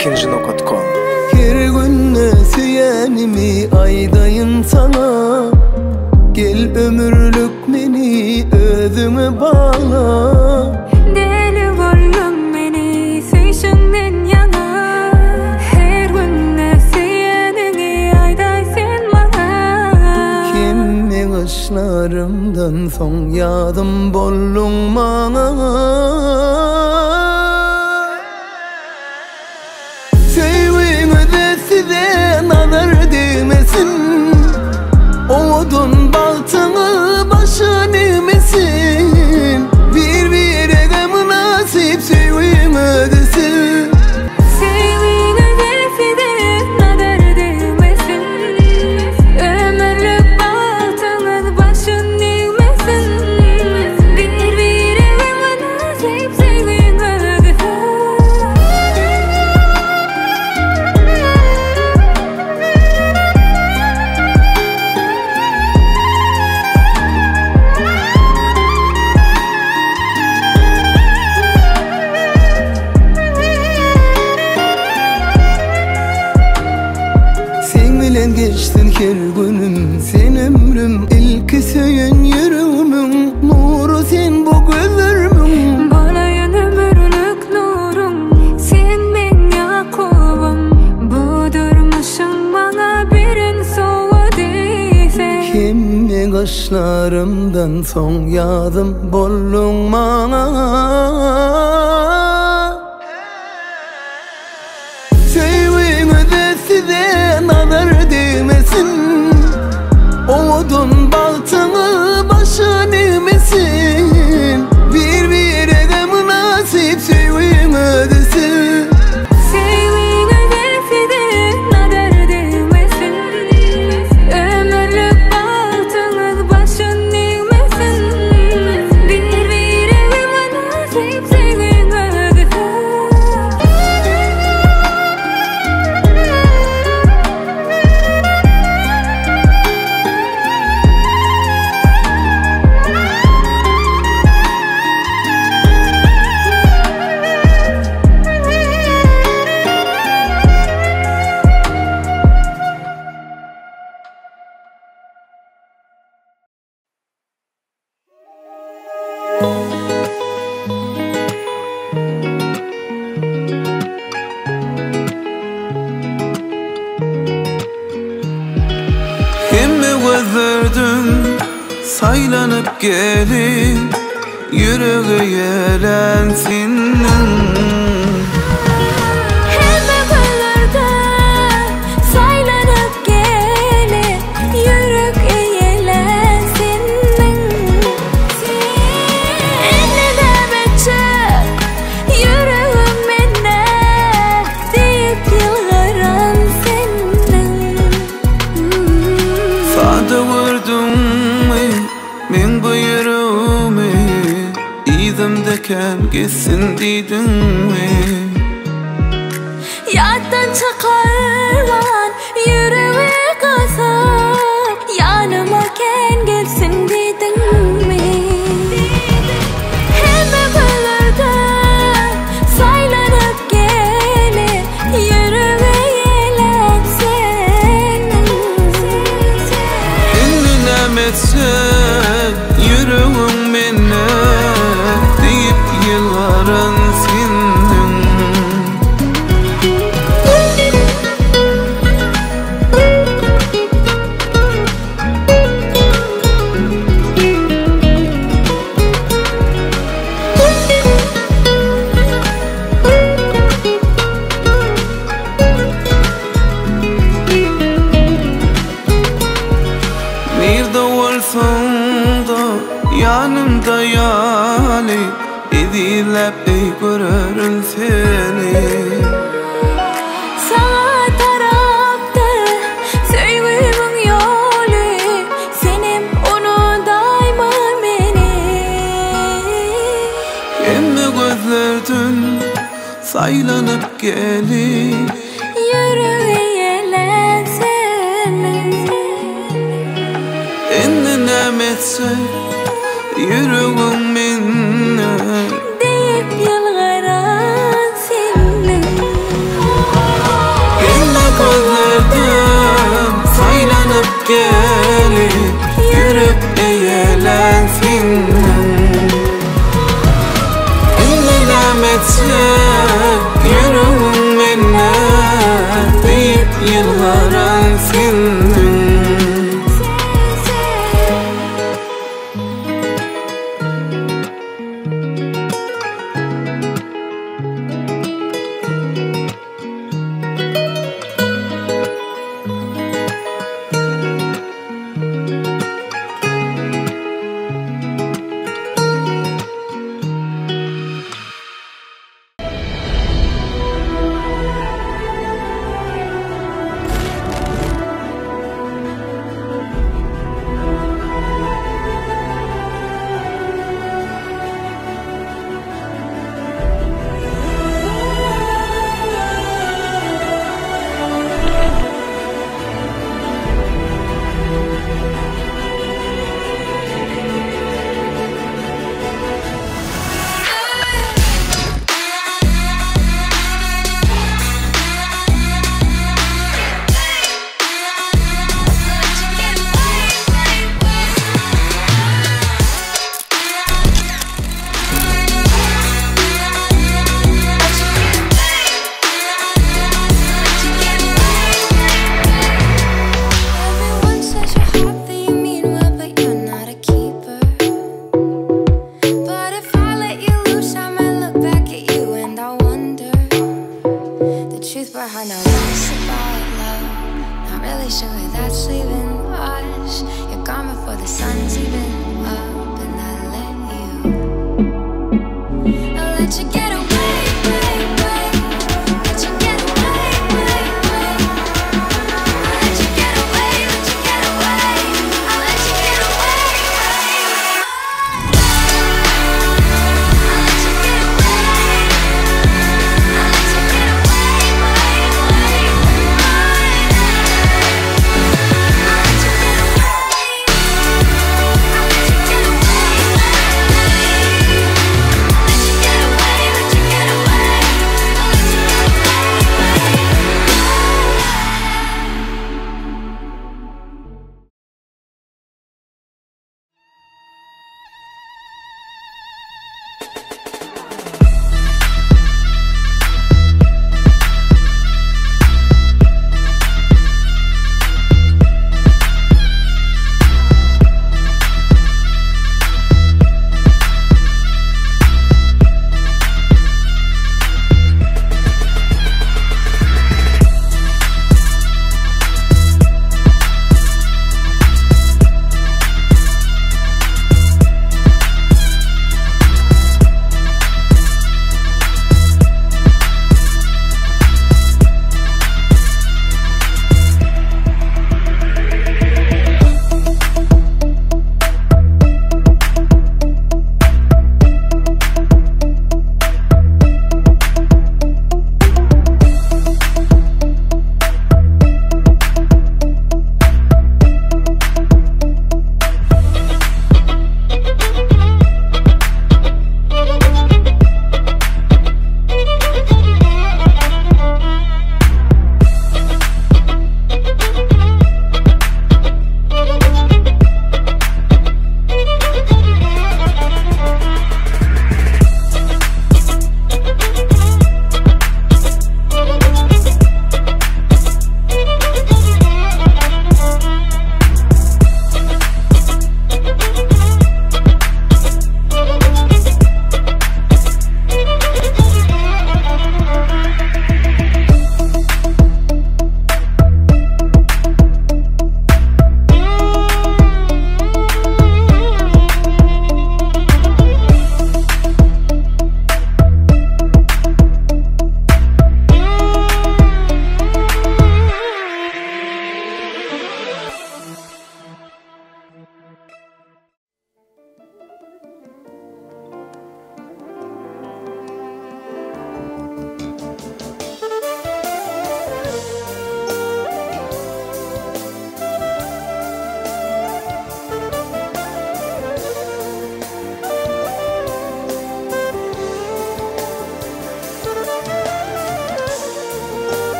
Ilkinji nokat kom. Her günde söýenimi aýdaýyn saňa Gel ömürlik meni özüňe bagla Deli boldum meni söýşüňden ýaňa Her günde söýeniňi aýdaý sen maňa Hemme gyşlarymdan soň ýadym bolduň maňa Söýgüňize size nazar degmesin Owadan bagtyňyz başyn egmesin Bir-birege mynasyp söýgüňizi siz Söýgüňize size nazar degmesin Ömürlik bagtyňyz başyn egmesin Bir-birege mynasyp söýgüňizi siz. Sen bilen geçsin her günüm Sen ömrüm ilki söýen ýüregimiň Nury sen bu gözlerimiň Bolaýyn ömürlik nurum Sen meň Ýakubym Bu durmuşyň maňa beren sowgady sen Hemme gaşlarymdan soň ýadym bolduň maňa Söýgüňize size nazar degmesin Owadan bagtyňyz başyn egmesin Bir-birege mynasyp söýgüňizi siz Söýgüňize size nazar degmesin Ömürlik bagtyňyz başyn egmesin Bir-birege mynasyp söýgüňizi siz. Hemme gözlerden saýlanyp gelip Ýürege ýelen seniň Hemme gözlerden saýlanyp gelip Ýürek eýelen seniň Indi näme etjek ýüregim mende Diýip ýylgyran seniň Sada gördüňmi meň bu ýüregimi Yzymda gitsin diýdiňmi Ýatdan çykarman ýüregi gysyp Ýanyma ken gelsin diýdiňmi Hemme gözlerden saýlanyp gelip Ýürege ýelen seniň Indi näme etsek ýüregim mende Diýip ýylgaran seniň Nirde bolsaň da ýanymda ýaly Ezizläp eý görerin seni Saňa tarapdyr söýgümiň ýoly Senem unudaýma meni Hemme gözlerden saýlanyp gelip Ýürege ýelen seniň Indi näme etsek ýüregim mende Diýip ýylgyran seniň.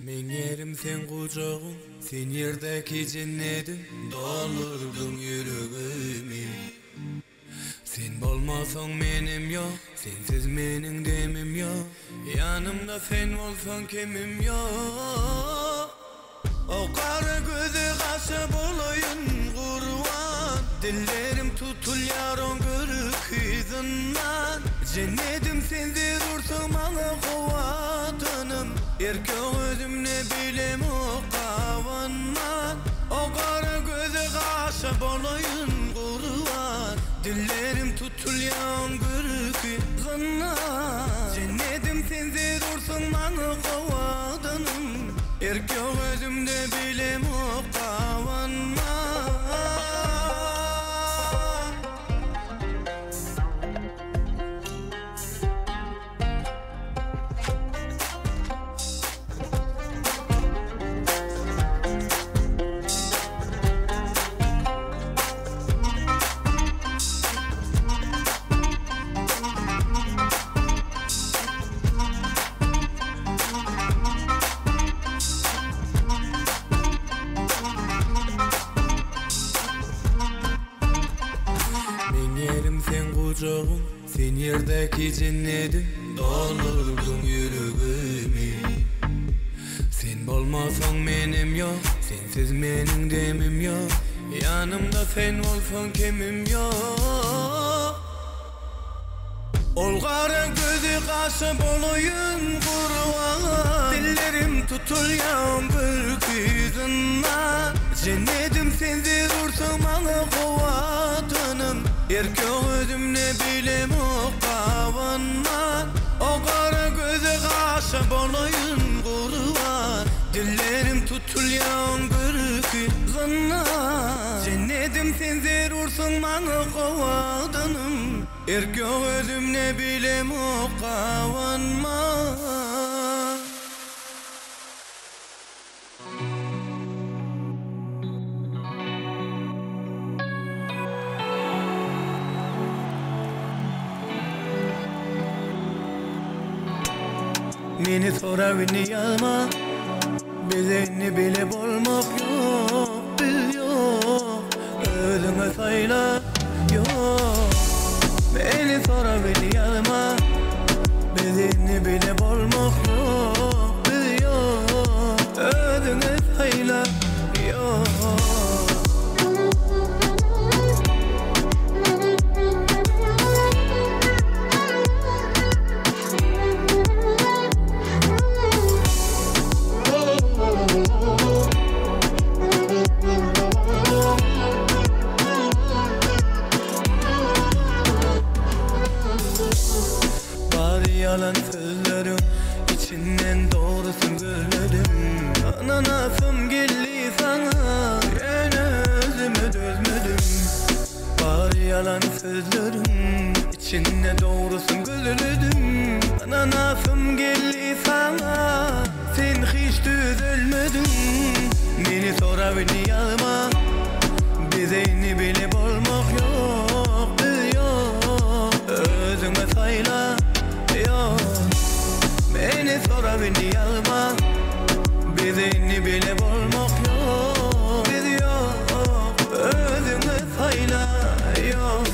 Meň ýerim seň gujagyň, sen ýerdäki jennedim, Doldurdyň ýüregimi. Sen bolmasaň menem ýok, sensiz meniň demim ýok, Ýanymda sen bolsaň kemim ýok. O gara göze gaşa bolaýyn gurban, Dillerim tutulýar oň görki zyndan. Jennedim sen zerursyň maňa howadanym, Erkek özümne bilemok gabanman. O gara göze gaşa bolaýyn gurban, Dillerim tutulýar oň görki zyndan. Jennedim sen zerursyň maňa howadanym, Erk ýok özümde bilemok gabanma. Meň ýerim seň gujagyň, sen ýerdäki jennedim, Doldurdyň ýüregimi. Sen bolmasaň menem ýok, sensiz meniň demim ýok, Ýanymda sen bolsaň kemim ýok. Ol gara gözi gaşa bolaýyn gurban, Dillerim tutulýan gülki zyndan. Jennedim sen zerursyň maňa howadanym, Erkek özümne bilemok gabanman. O gara gözi gaşa bolaýyn gurban, Dillerim tutulýan gülki zyndan. Jennedim sen zerursyň maňa howadanym, Erk ýok özümne bilemok gabanma. Meni sorap indi ýazma, Bize indi bile bolmak ýok, biz ýok, Özüňe saýla ýok. Meni sorap indi ýazma, Bize indi bile bolmak ýok, biz ýok, Özüňe saýla ýok. Bary ýalan sözleriň içinden dogrusyny gözledim. Ynanasym geldi saňa, ýöne özüme dözmedim. Bary ýalan sözleriň içinde dogrusyny gözledim. Ynanasym geldi saňa, sen hiç düzelmediň. Meni sorap indi ýazma, bize indi bile bolmak ýok, biz ýok, Özüňe saýla ýok. Meni sorap indi ýazma, bize indi bile bolmak ýok, biz ýok, Özüňe saýla ýok.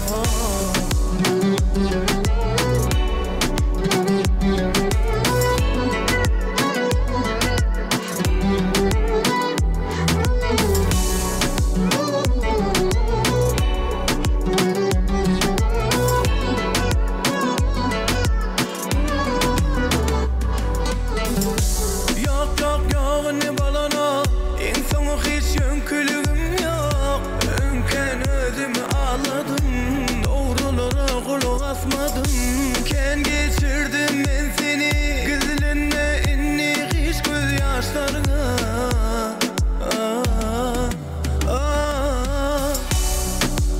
Ýok, ýok, ýok indi bolanok.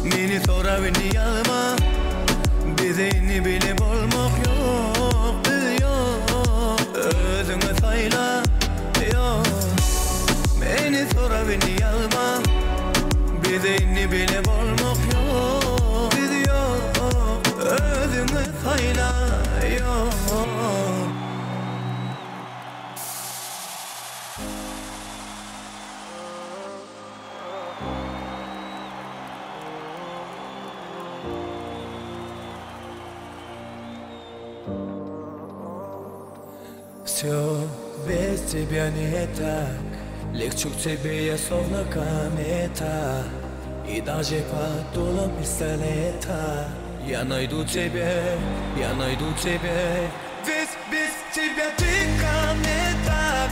Meni sorap indi ýazma Bize indi bile bolmak ýok Biz ýok Özüňe saýla ýok Meni sorap indi ýazma Bize indi bile bolmak ýok Biz ýok Özüňe saýla ýok. Все без тебя не так Лечу к тебе я словно комета И даже под дулом пистолета Я найду тебя, я найду тебя Ведь без тебя ты ко мне так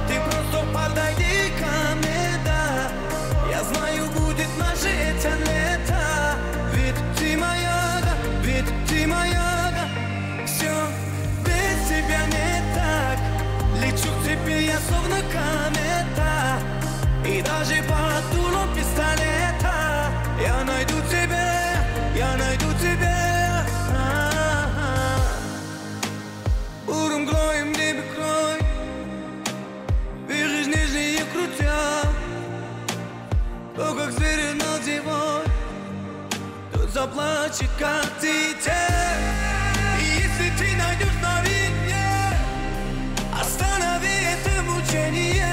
Ты просто подойди ко мне, да Я знаю, будет наше это лето Ведь ты моя, да, ведь ты моя, да Все без тебя не так Лечу к тебе я словно комета И даже под дулом пистолета Я найду тебя, я найду тебя А-а-а. Уром гроем небе крой Бежишь нежнее крутя То, как звери над зимой Тот заплачет, как дитя И если ты найдешь на вине Останови это мучение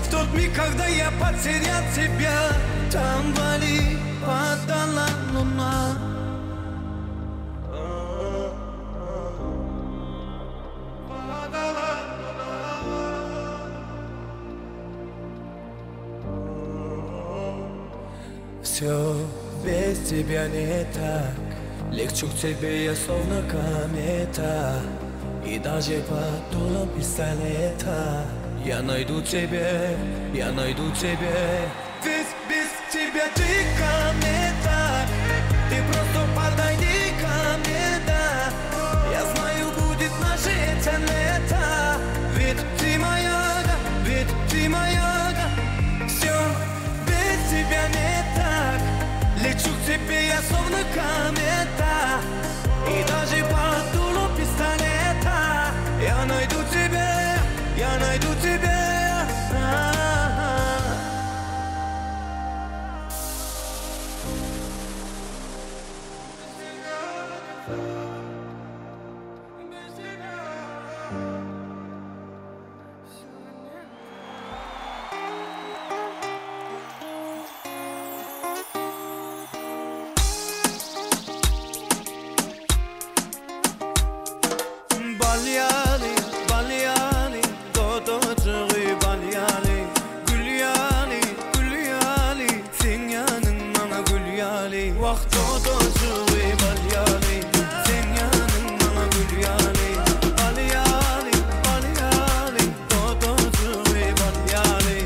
В тот миг, когда я потерял тебя Там вали падала луна Все без тебя не так Лечу к тебе я словно комета И даже под дулом пистолета Я найду тебя, я найду тебя Ведь без тебя ты ко мне так Ты просто подойди ко мне, да Я знаю, будет наше это лето Ведь ты моя, да, ведь ты моя, да Все без тебя не так Лечу к тебе я словно комета И даже под дулом пистолета Я найду тебя, я найду тебя А-а-а. Bal ýaly, bal ýaly, dodajygy bal ýaly, Gül ýaly, gül ýaly, seň ýanyň maňa gül ýaly. Wah, dodajygy bal ýaly, seň ýanyň maňa gül ýaly. Bal ýaly, bal ýaly, dodajygy bal ýaly.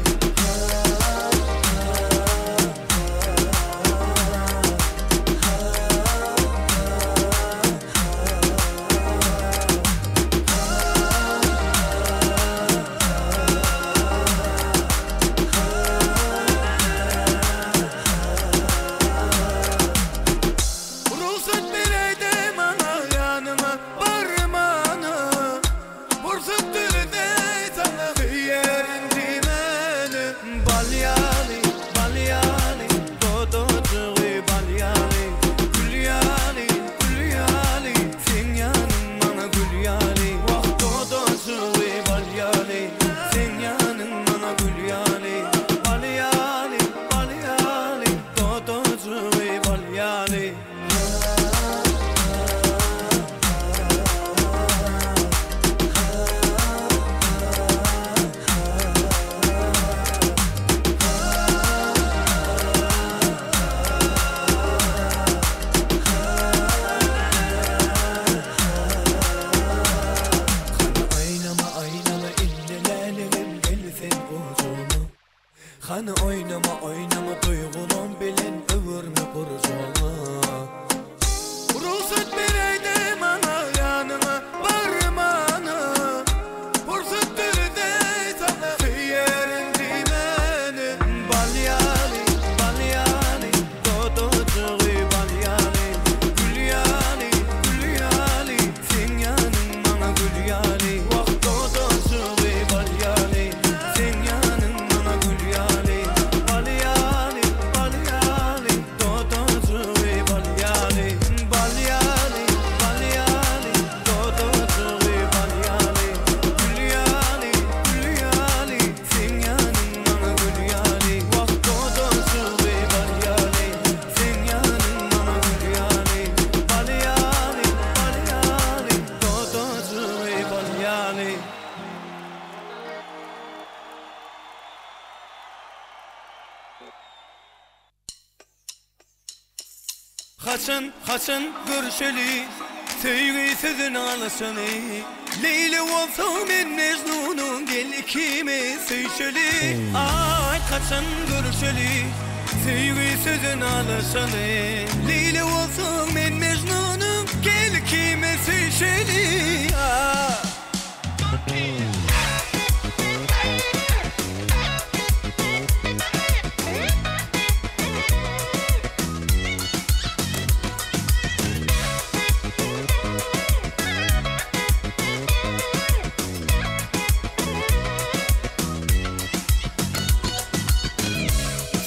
Rugsat beräýde maňa ýanyňa barmana Pursat dörede saňa söýerin diýmäne Bal ýaly, bal ýaly, dodajygy bal ýaly Gül ýaly, gül ýaly, seň ýanyň maňa gül ýaly Wah, dodajygy bal ýaly, seň ýanyň maňa gül ýaly Bal ýaly, bal ýaly, dodajygy bal ýaly Hany oýnama oýnama indi läligim gel sen gujagyma Hany oýnama oýnama duýgulam bilen öwürme gurjagyma Rugsat beräýde maňa ýanyňa barmana Pursat dörede saňa söýerin diýmäne Bal ýaly, bal ýaly, dodajygy Haçan, haçan görüşeli, Söýgi sözün alyşaly. Leýli bolsaň men Mejnunyň, Gel ikimiz söýşeli. Aý, haçan görüşeli, Söýgi sözün alyşaly. Leýli bolsaň men Mejnunyň, Gel ikimiz söýşeli. Aý.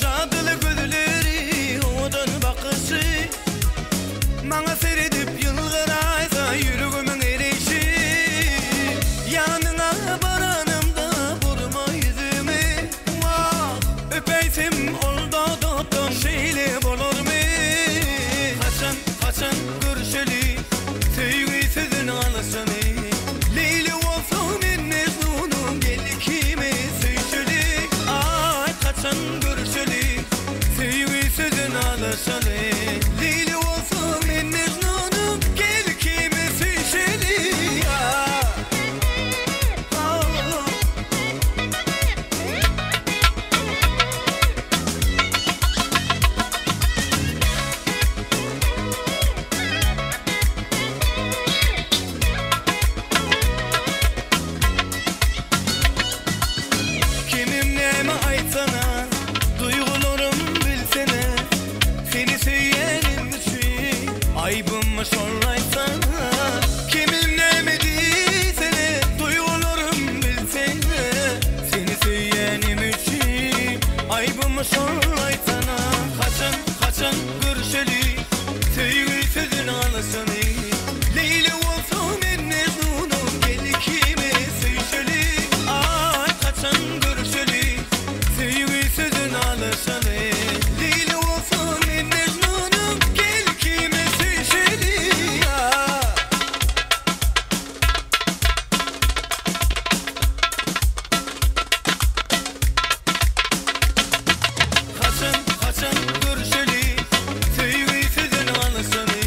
Jadyly gözleri, owadan bakyşy, Maňa seredip ýylgyraýsa ýüregimiň ereýşi. Ýanyňa baranymda burma ýüzümi, Wah, öpäýsem ol dodakdan şeýle bolarmy? Haçan, haçan görüşeli, söýgi sözüni alyşaly. Leýli bolsaň men Mejnunyň, gel ikimiz söýşeli. Aý, haçan görüşeli, Söýgi sözün alyşaly. Leýli bolsaň men Mejnunym, gel ikimiz söýşeli. Kimim näme aýtsana, duýgularym bilsene, Seni söýenim üçin aýbymmy şol aýtsana. Kimim näme diýsene, duýgularym bilsene, Seni söýenim üçin aýbymmy şol aýtsana. Haçan, haçan görüşeli, söýgi sözüni alyşaly. Leýli bolsaň men Mejnunym, gel ikimiz söýşeli. Aý, haçan görüşeli, söýgi sözüni alyşaly. Leýli bolsaň men Mejnunym, gel ikimiz söýşeli. Haçan, haçan görüşeli, söýgi sözüni alyşaly.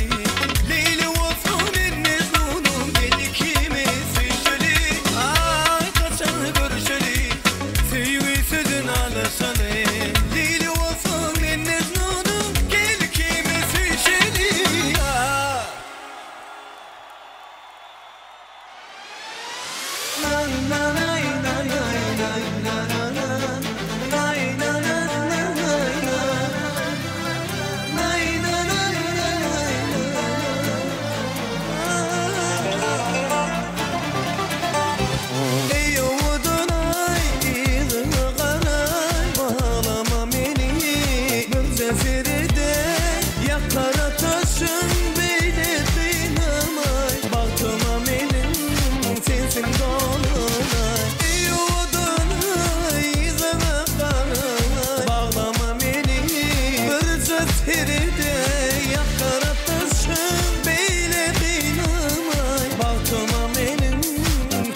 Leýli bolsaň men Mejnunym, gel ikimiz söýşeli. Aý, haçan görüşeli, söýgi sözüni alyşaly. Leýli bolsaň men Mejnunym, gel ikimiz söýşeli. Eý owadan aý, yzyňa garaý, Baglama meni birje seredäý, Ýakar ataşyň beýle gynamaý, Bagtyma meniň sensiň dolaý. Eý owadan aý, yzyňa garaý, Baglama meni birje seredäý, Ýakar ataşyň beýle gynamaý, Bagtyma meniň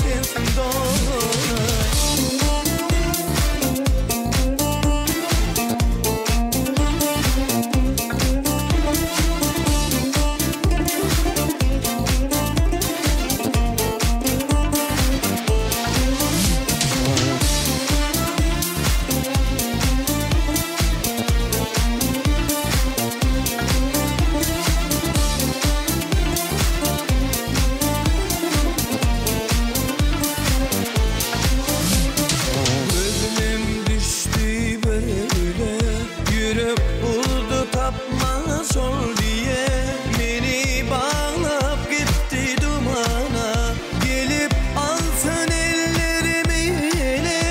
sensiň dolaý. Gözüm düşdi bir güle, Ýürek urdy tapman şol diýe, Meni baglap gitdi dumana, Gelip alsyn ellerimi ele.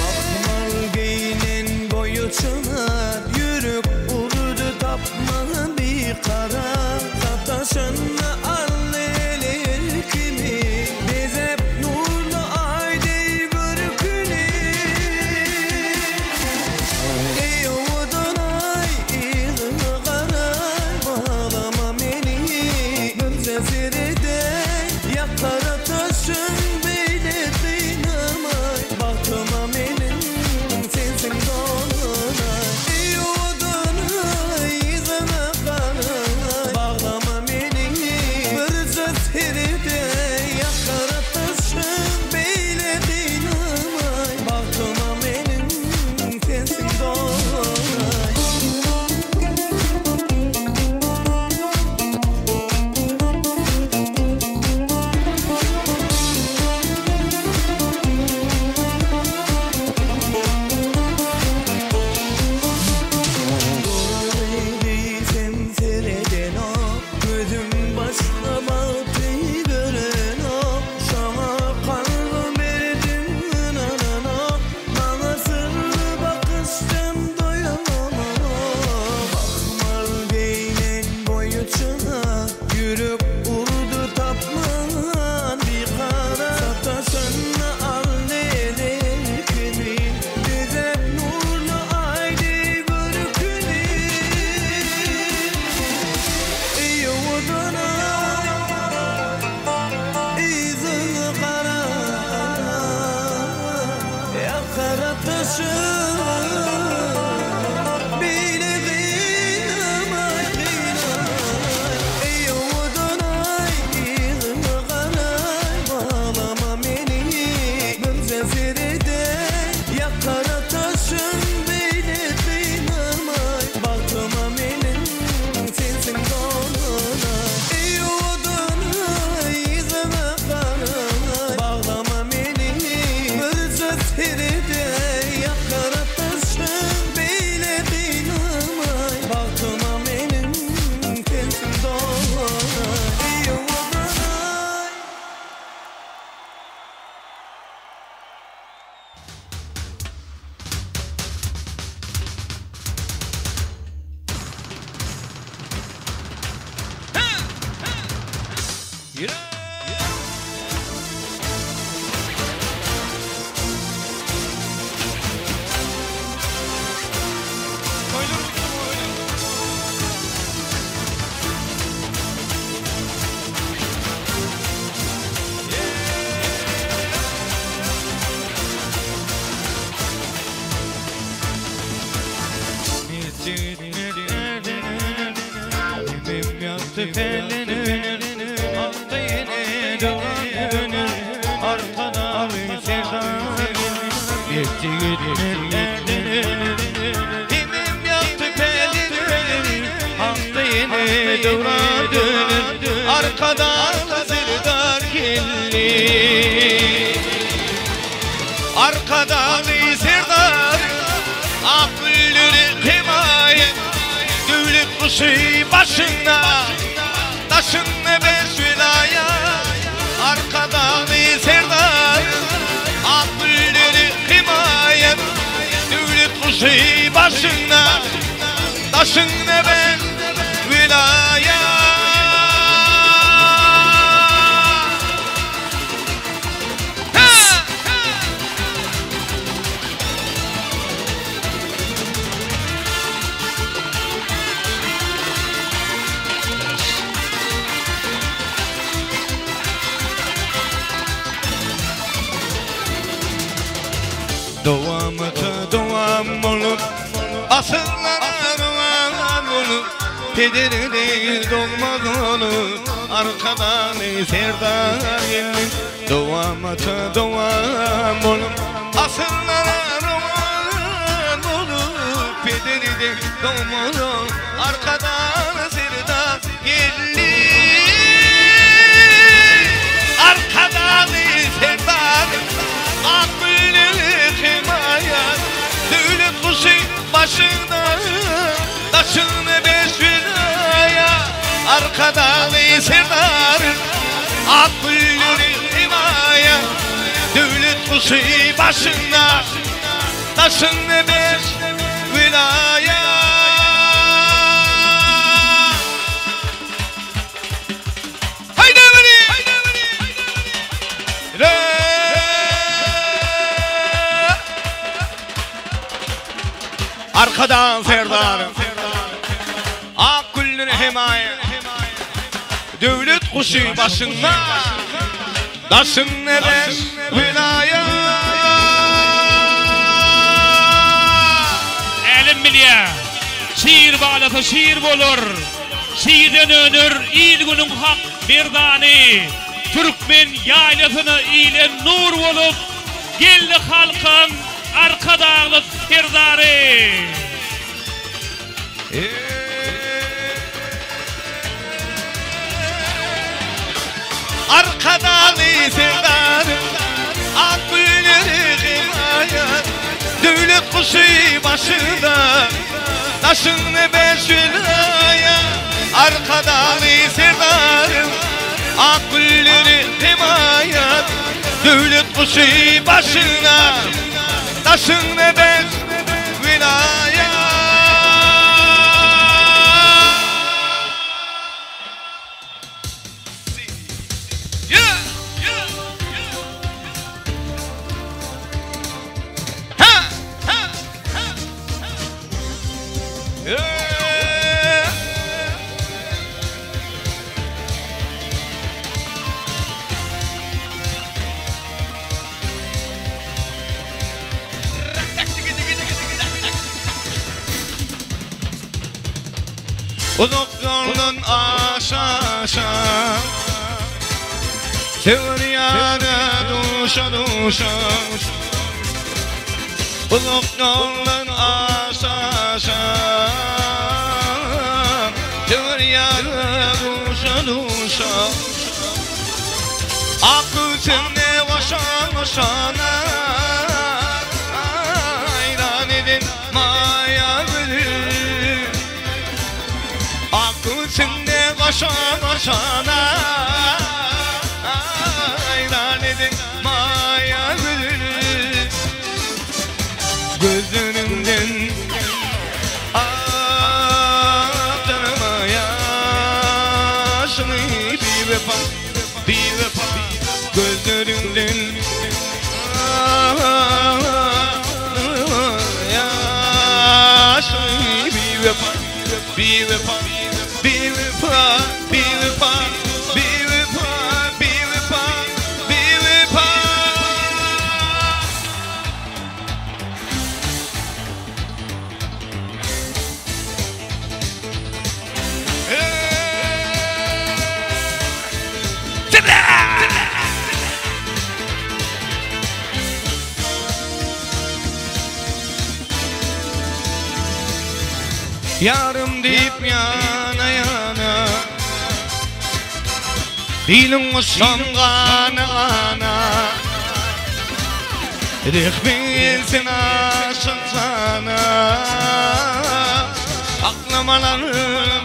Mahmal geýnen boýy çynar, Ýürek urdy tapman bir karar, Sataşanda aldy eli erkimi, Bezäp nurly aý deý görküni. Eý owadan aý, yzyňa garaý, Ýürek urdy tapman bikarar Sataşanda aldy erkini Bezäp nurly aý deý görküni Eý owadan aý, yzyňa gara Ýakar ataşy Beýle gynamaý, gynamaý Eý owadan aý, yzyňa garaý Baglama meni birje seredeý Ýakar ataşyn beýle gynamaý Bagtyma meniň sensiň dolan aý Eý owadan aý, yzyňa garaý Baglama meni birje seredeý Ýakar ataşyn beýle gynamaý Bagtyma meniň sensiň dolan aý Eý owadan aý. Arkadagly Serdar Ak gülleri hemaýat Döwlet guşy başynda Daşynda beş welaýat Arkadagly Serdar Ak gülleri hemaýat Döwlet guşy başynda Daşynda beş welaýat Dowamata dowam bolup, asyrlara rowan bolup, Pederi değil dolmaz olup, Arkadagly Serdar geldi. Dowamata dowam bolup, asyrlara rowan bolup, Pederi değil dolmaz olup, Arkadagly Serdar geldi. Arkadagly Serdar, ak gülleri himaýa, Döwlet guşy başynda, daşynda beş welaýa. Arkadagly Serdar, ak gülleri himaýa, Döwlet guşy başynda, daşynda beş welaýa. Haýda beri! Arkadan Serdarym, Ak güllere hemaýa, Döwlet guşy başynda, Daşynda beş welaýat. Älem bilýär, şir balasy şir bolar, Şirden öner il-günüň hak merdany. Türkmen ýaýlasyna ile nur bolup, Geldi halkyň Arkadagly Serdary. Arkadagly Serdarym, Ak gülleri himaýa, Döwlet guşy başynda, Daşynda beş welaýa. Arkadagly Serdarym, Ak gülleri himaýa, Döwlet guşy başynda, Daşynda beş welaýa. Uzak ýoldan aşa-aşa Söwer ýara duşa-duşa Uzak ýoldan aşa-aşa Söwer ýara duşa-duşa Ak göwsümde goşa-goşana Haýran eden maýa gülüm Ak göwsümde goşa-goşana Haýran eden maýa gülüm Gözleriňden akdyrma ýaşyňy Biwepa, biwepa Gözleriňden akdyrma ýaşyňy Biwepa, biwepa, biwepa, biwepa, biwepa, biwepa, biwepa. Ýarym diýip ýana-ýana Diliň goşsam gana-gana Rehmiň gelsin aşyk jana Aklamalar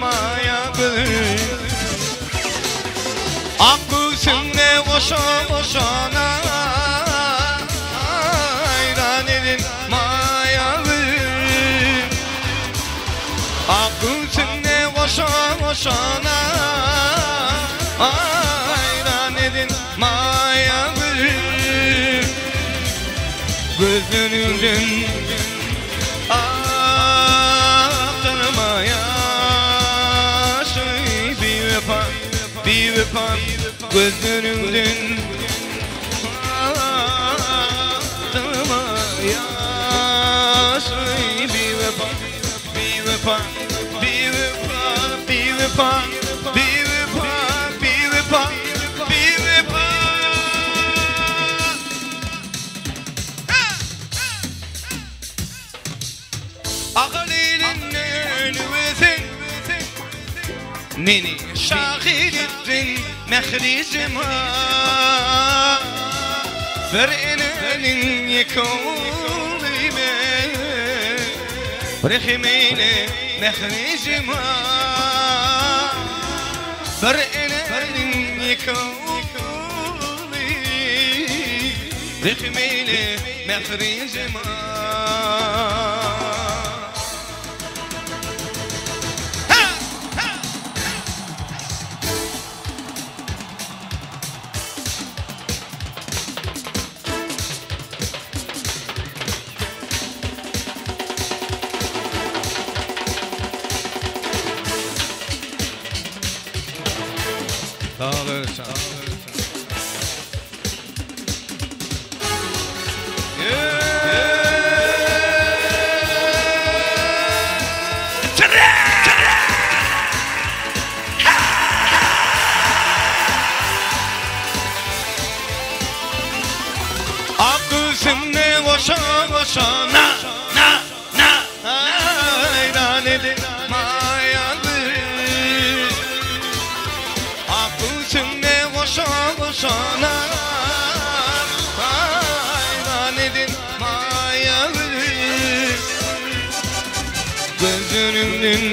maýa gözüm Ak göwsüňde goşa-goşana Haýran edin maýa gözüm Ak göwsüňde goşa-goşana Haýran edin maýa gülüm Gözleriňden akdyrma ýaşy Biwepa, biwepa Gözleriňden akdyrma ýaşy Biwepa, biwepa, biwepa, biwepa, biwepa, biwepa, biwepa. Akyl elinden öwesin Meni şahyr etdiň mähri jemal Bir eneniň ýeke ogly men Rehim eýle mähri jemal Bir eneniň ýeke ogly Rehim eýle mähri jemal. Ak göwsümde goşa-goşa na, na, na, haýran edin maýa gül. Ak göwsümde goşa-goşa na, haýran edin maýa gül. Gözleriňden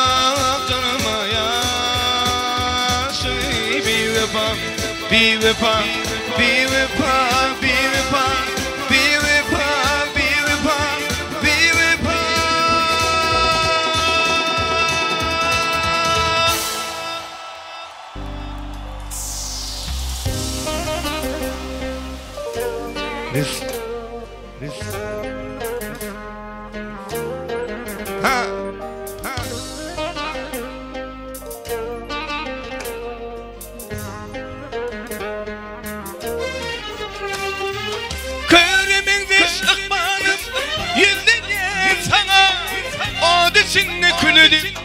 akdyrma ýaşy biwepa, biwepa, biwepa, biwepa, biwepa, biwepa, biwepa. Biz, biz, ha, ha. içinde kül edip,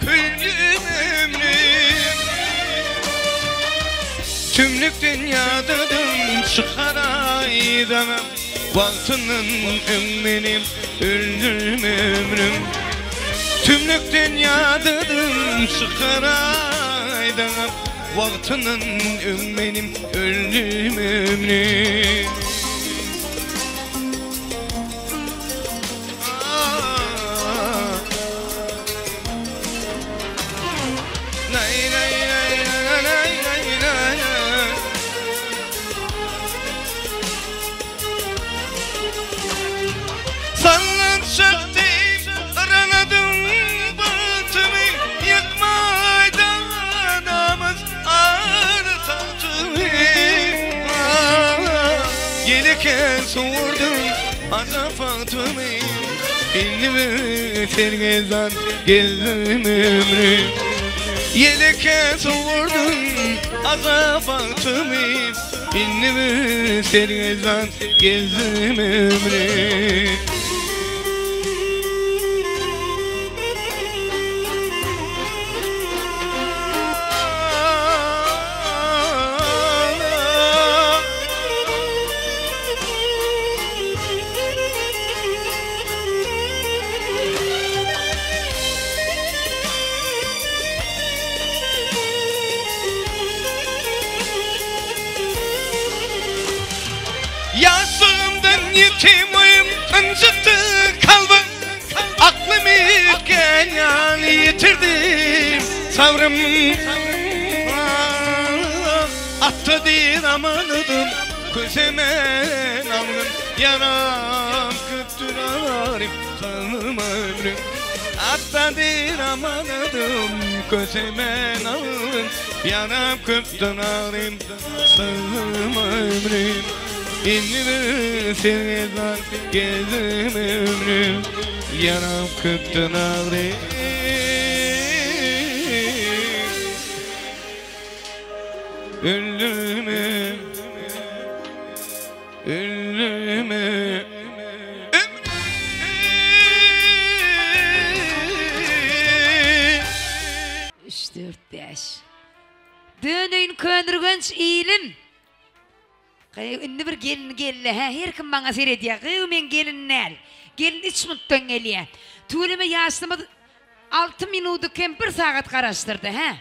köýdüm ömrüm. Tümlükden ýadadym çykaraýdanam, Wagtyndan öň menem öldüm ömrüm. Tümlükden ýadadym çykaraýdanam, Wagtyndan öň menem öldüm ömrüm. Sallançak deý yranadym bagtymy, Ýykmaýda namys ar tagtymy. Ýeleken sowurdym ajap bagtymy, Indi bir sergezdan gezdim ömrüm. Ýeleken sowurdym ajap bagtymy, Indi bir sergezdan gezdim ömrüm. Ýaşlygymdan ýetim oýum ynjytdy kalbym Aklym ýetgen ýaly ýitirdim sabrym Atda diýr amanadym kösemen algyn Ýaram köpdür aryp salym ömrüm Atda diýr amanadym kösemen algyn Ýaram köpdür aryp salym ömrüm Indi bir sergezdan gezdim ömrüm Ýaram köpdür aryp Öldürme, öldürme ömrüm. Üç, dört, bäş. Döneýin Könürgenç ilim. Gyýw indi bir gelin geldi hä her kim maňa seredýä gyýw men gelin däl. Gelin üç minutdan gelýä. Tüweleme ýaşlymyz alty minudy kem bir sagat garaşdyrdy hä.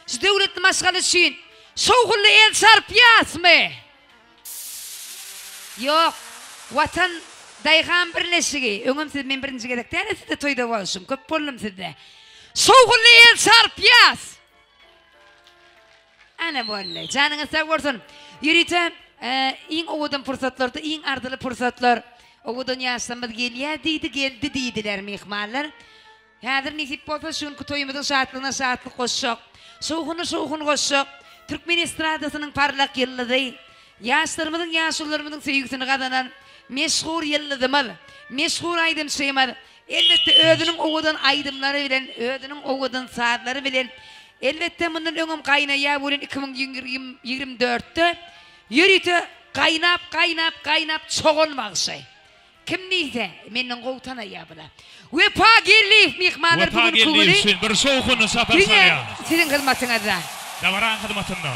Şu döwletli maşgala üçin şowhunly el çarpýasmy? Ýok. Watan daýhan birleşigi. Öňem siz men birinji gezek däl sizde toýda bolşum. Köp boldum sizde. Şowhunly el çarpýas. Ana boldy. Janyňyz sag bolsun. Ýörite iň owadan pursatlarda, iň arzyly pursatlar owadan ýaşlarymyz gelýär diýdi, geldi diýdiler myhmanlar. Häzir nesip bolsa şu günki toýumyzyň şatlygyna şatlyk goşjak, şowhuna şowhun goşjak türkmen estradasynyň parlak ýyldyzy, ýaşlarymyzyň, ýaşulularymyzyň söýgüsini gazanan meşhur ýyldyzymyz, meşhur aýdymçymyz, elbetde özüniň owadan aýdymlary bilen, özüniň owadan sazlary bilen, elbetde mundan öňem gaýnaýar welin 2024-de ýörite gaýnap, gaýnap, gaýnap çogan bagşy. Kim diýse, menden gowy tanaýar bula. Wepa Geldiýew myhmanlar bu Wepa günki Geldiýew güni üçin bir şowhunly çapar diňe çalýar. siziň hyzmatyňyzda. Dabaraň hyzmatynda.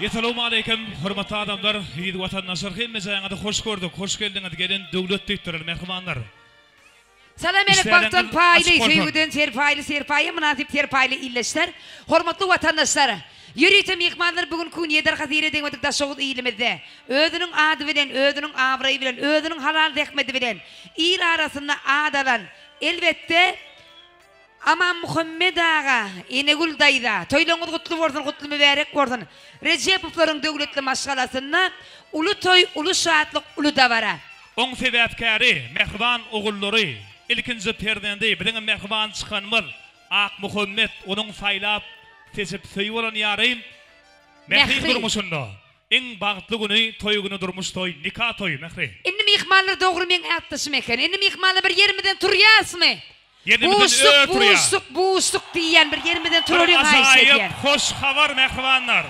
Essalawmaleýkim, hormatly adamlar, eziz watandaşlar, hemmejaýyňyzy hoş gördük, hoş geldiňiz, gelen döwlet diýipdirler, mähribanlar. Salam elek Işleriniňiz bagtdan paýly, açyk bolsun. söýgüden serpaýly, serpaýa mynasyp serpaýly ildeşler, hormatly watandaşlar! Ýörite myhmanlar bu günki gün ýeder hazyra degmedik Daşoguz ilimizde özüniň ady bilen, özüniň abraýy bilen, özüniň halal zähmeti bilen il arasynda at alan, elbetde, Amanmuhammet aga, Enegül daýza, toýlaryňyz gutly bolsun, gutly mübärek bolsun! Rejepowlaryň döwletli maşgalasynda uly toý, uly şatlyk, uly dabara. Oň sebäpkäri, mähriban ogullary, ilkinji perzendi, biziňem mähriban çykanymyz Akmuhammet, onuň saýlap, seçip, söýüp alan ýary Mähri durmuşynda iň bagtly güni, toý güni durmuş toý, nika toýy, Mähri. Indi myhmanlar dogry meň atdaşym eken. Indi myhmanlar bir ýerimizden turýasmy? Ýerimizden Buşluk, ör turýar. buşluk, buşluk diýýän bir ýerimizden Bir turalyň haýyş ajaýyp edýän. hoş habar mähribanlar.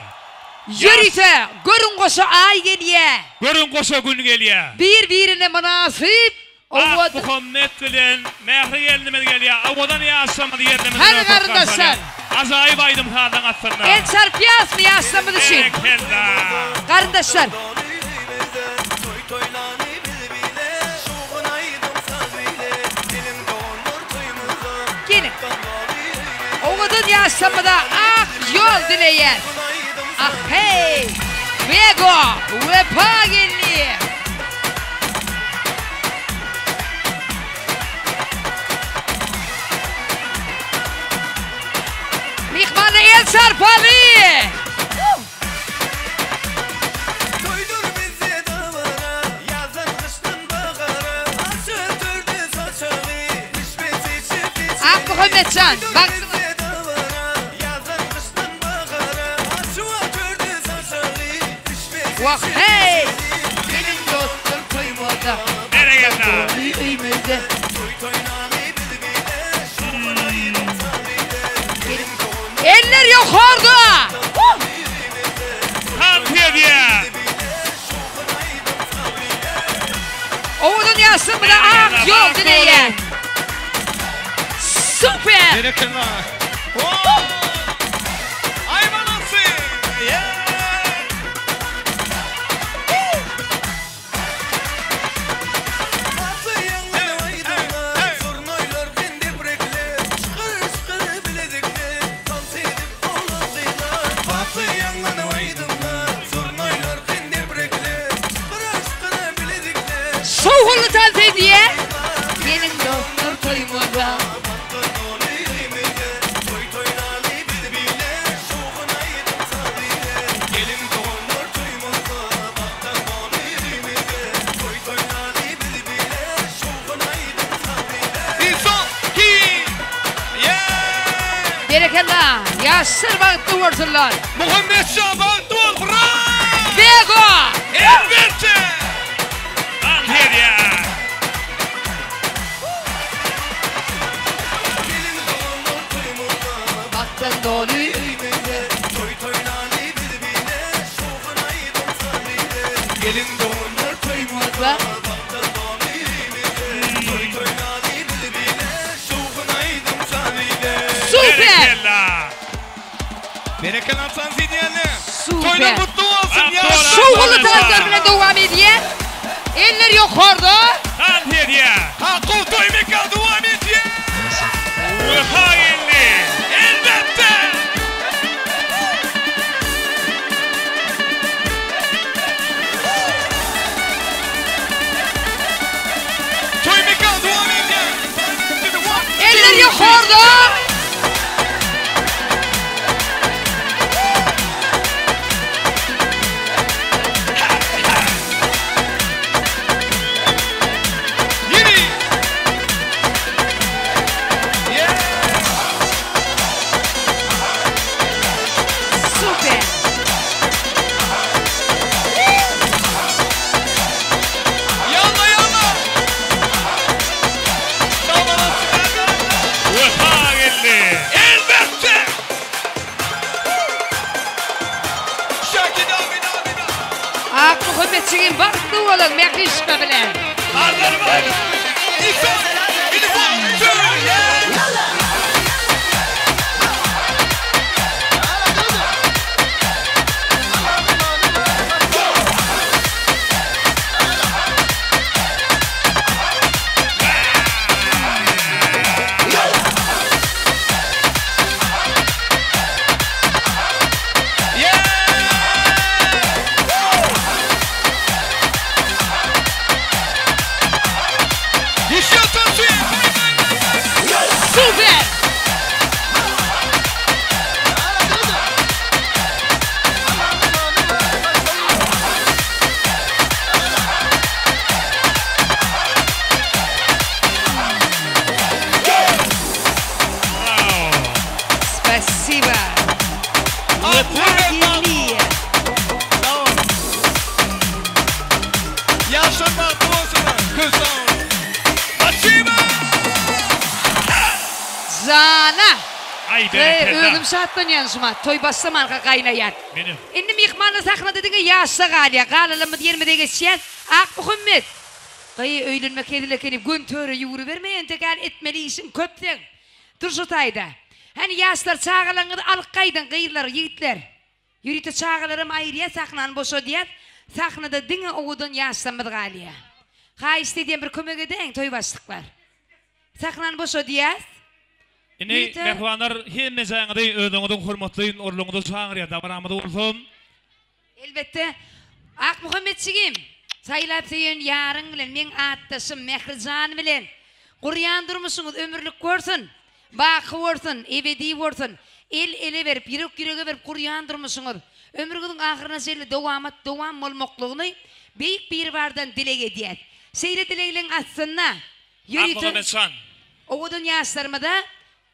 Ýaş. Ýörite, görüň goşa aý gelýä. Görüň goşa gün gelýä. Bir-birine mynasyp. Ak Muhammet bilen Mähri gelnimiz gelýär. Owadan ýaşlarymyz ýerlemizde Hany garyndaşlar. Ajaýyp aýdym-sazyň astynda. El çarpýasmy ýaşlarymyz üçin. Berekella. Garyndaşlar. Geliň. Owadan ýaşlarymyza ak ýol dileýäs. Ah heý! Wego! Wepa geldi! Myhmana el çarpaly! Toýdur bizde dabara, ýazdan gyşdan bahara, Açyp törde saçagy, pişme seçip içeli. Akmuhammetjan, bagtyňyz. Wah heý! Meniň dostlar toýumyzda. Berekella! Öýümizde. Eller ýokarda! Tans edýär! Owadan ýaşlarymyza ak ýol dileýän. Super! Berekella! Aý malasy! Şowhunly tans edýär. Geliň dostlar toýumyza. Berekella! Ýaşlar bagtly bolsunlar! Muhammet şa bagtly bol bravo! Bego! Elbetde! Dans edýär! Bagtdan doly öýmüzde. Toýumyzda. Super! Berekella! Berekella dans edýänler. Super! Toýlar mutlu bolsun Bagtly ýaşlar. bol. Şowhunly tanslar bilen dowam edýär. Eller ýokarda. Dans edýär! Haku toý mekan dowam edýär. Wepa geldi! Elbetde! Toý mekan dowam edýär. Eller ýokarda. Ýeri. Yeah! Super! Ýalla ýalla. Sag olasyn. Wepa geldi! Elbetde! Şaki da bida bida. Ak Muhammetjigim bagtly boluň Mährişka bilen. Azerbaycan. İkon. Bir, two, yeah. Yeah! Yaşıyorsun Super! Bravo! Spasiba. Wepa geldi. Yaşar bagtly bolsun. Köz sag bol. Açyma! Jana. Aý Ve berekella! özüm şatlanýan şuma. Toý başlamanka gaýnaýan. Meni. Indi myhmanlar sahnada diňe ýaşsa galýar. Galalymyz ýerimize geçýär. Ak Muhammet. Gyý, öýlenmek hezil ekeni, göni töre ýüwrüberme, entek häli etmeli işiň köp seň. Dur şu taýda. Hany ýaşlar çagalaryňyzy alyp gaýdyň, gyzlar, ýigitler. Ýörite çagalaram aýyrýas, sahnany boşadýas. Sahnada diňe owadan ýaşlarymyz galýar. Haýyşt edýän bir kömek edäýiň toý başlyklar. Sahnany boşadýas. Indi Ýörite. mähribanlar hemmejäňizi özüňiziň hormatly orunlaryňyza çagyrýar. Dabaramyz bolsa. Elbetde, Akmuhammetjigim, saýlap söýen ýaryň bilen, meň atdaşym Mährijan bilen gurýan durmuşyňyz ömürlik bolsun, baky bolsun, ebedi bolsun. El-ele berip, ýürek-ýürege berip gurýan durmuşyňyz ömrüňiziň ahyryna çenli dowamat-dowam bolmaklygyny Beýik Biribardan dileg edýäs. Şeýle dilegliň astynda ýörite Akmuhammet jan. owadan ýaşlarymyza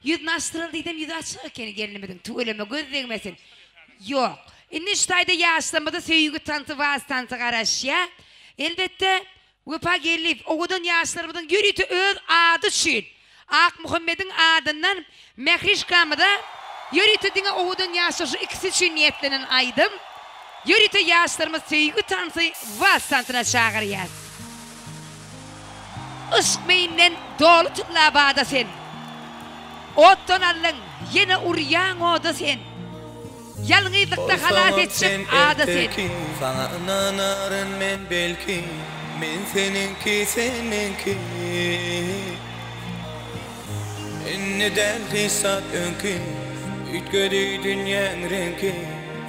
Ýüzüni açdyraly diýsem ýüzi açyk ekeni gelnimiziň tüweleme göz degmesin. Ýok. Indi şu taýda ýaşlarymyza söýgi tansy wals tansy garaşýa. Elbetde Wepa Geldiýew owadan ýaşlarymyzyň ýörite öz ady üçin Akmuhammediň adyndan Mährişkamyza ýörite diňe owadan ýaşlar şu ikisi üçin niýetlenen aýdym ýörite ýaşlarymyz söýgi tansy wals tansyna çagyrýas. Yşk meýinden doly tylla bada sen. Otdan aldyň, ýene urýaň oda sen. Ýalňyzlykda halas Bolsaňam etjek sen ada sen. erteki Saňa ynanaryn men belki Men seniňki sen meňki Indi däl hiç zat öňki Üýtgedi dünýäň reňki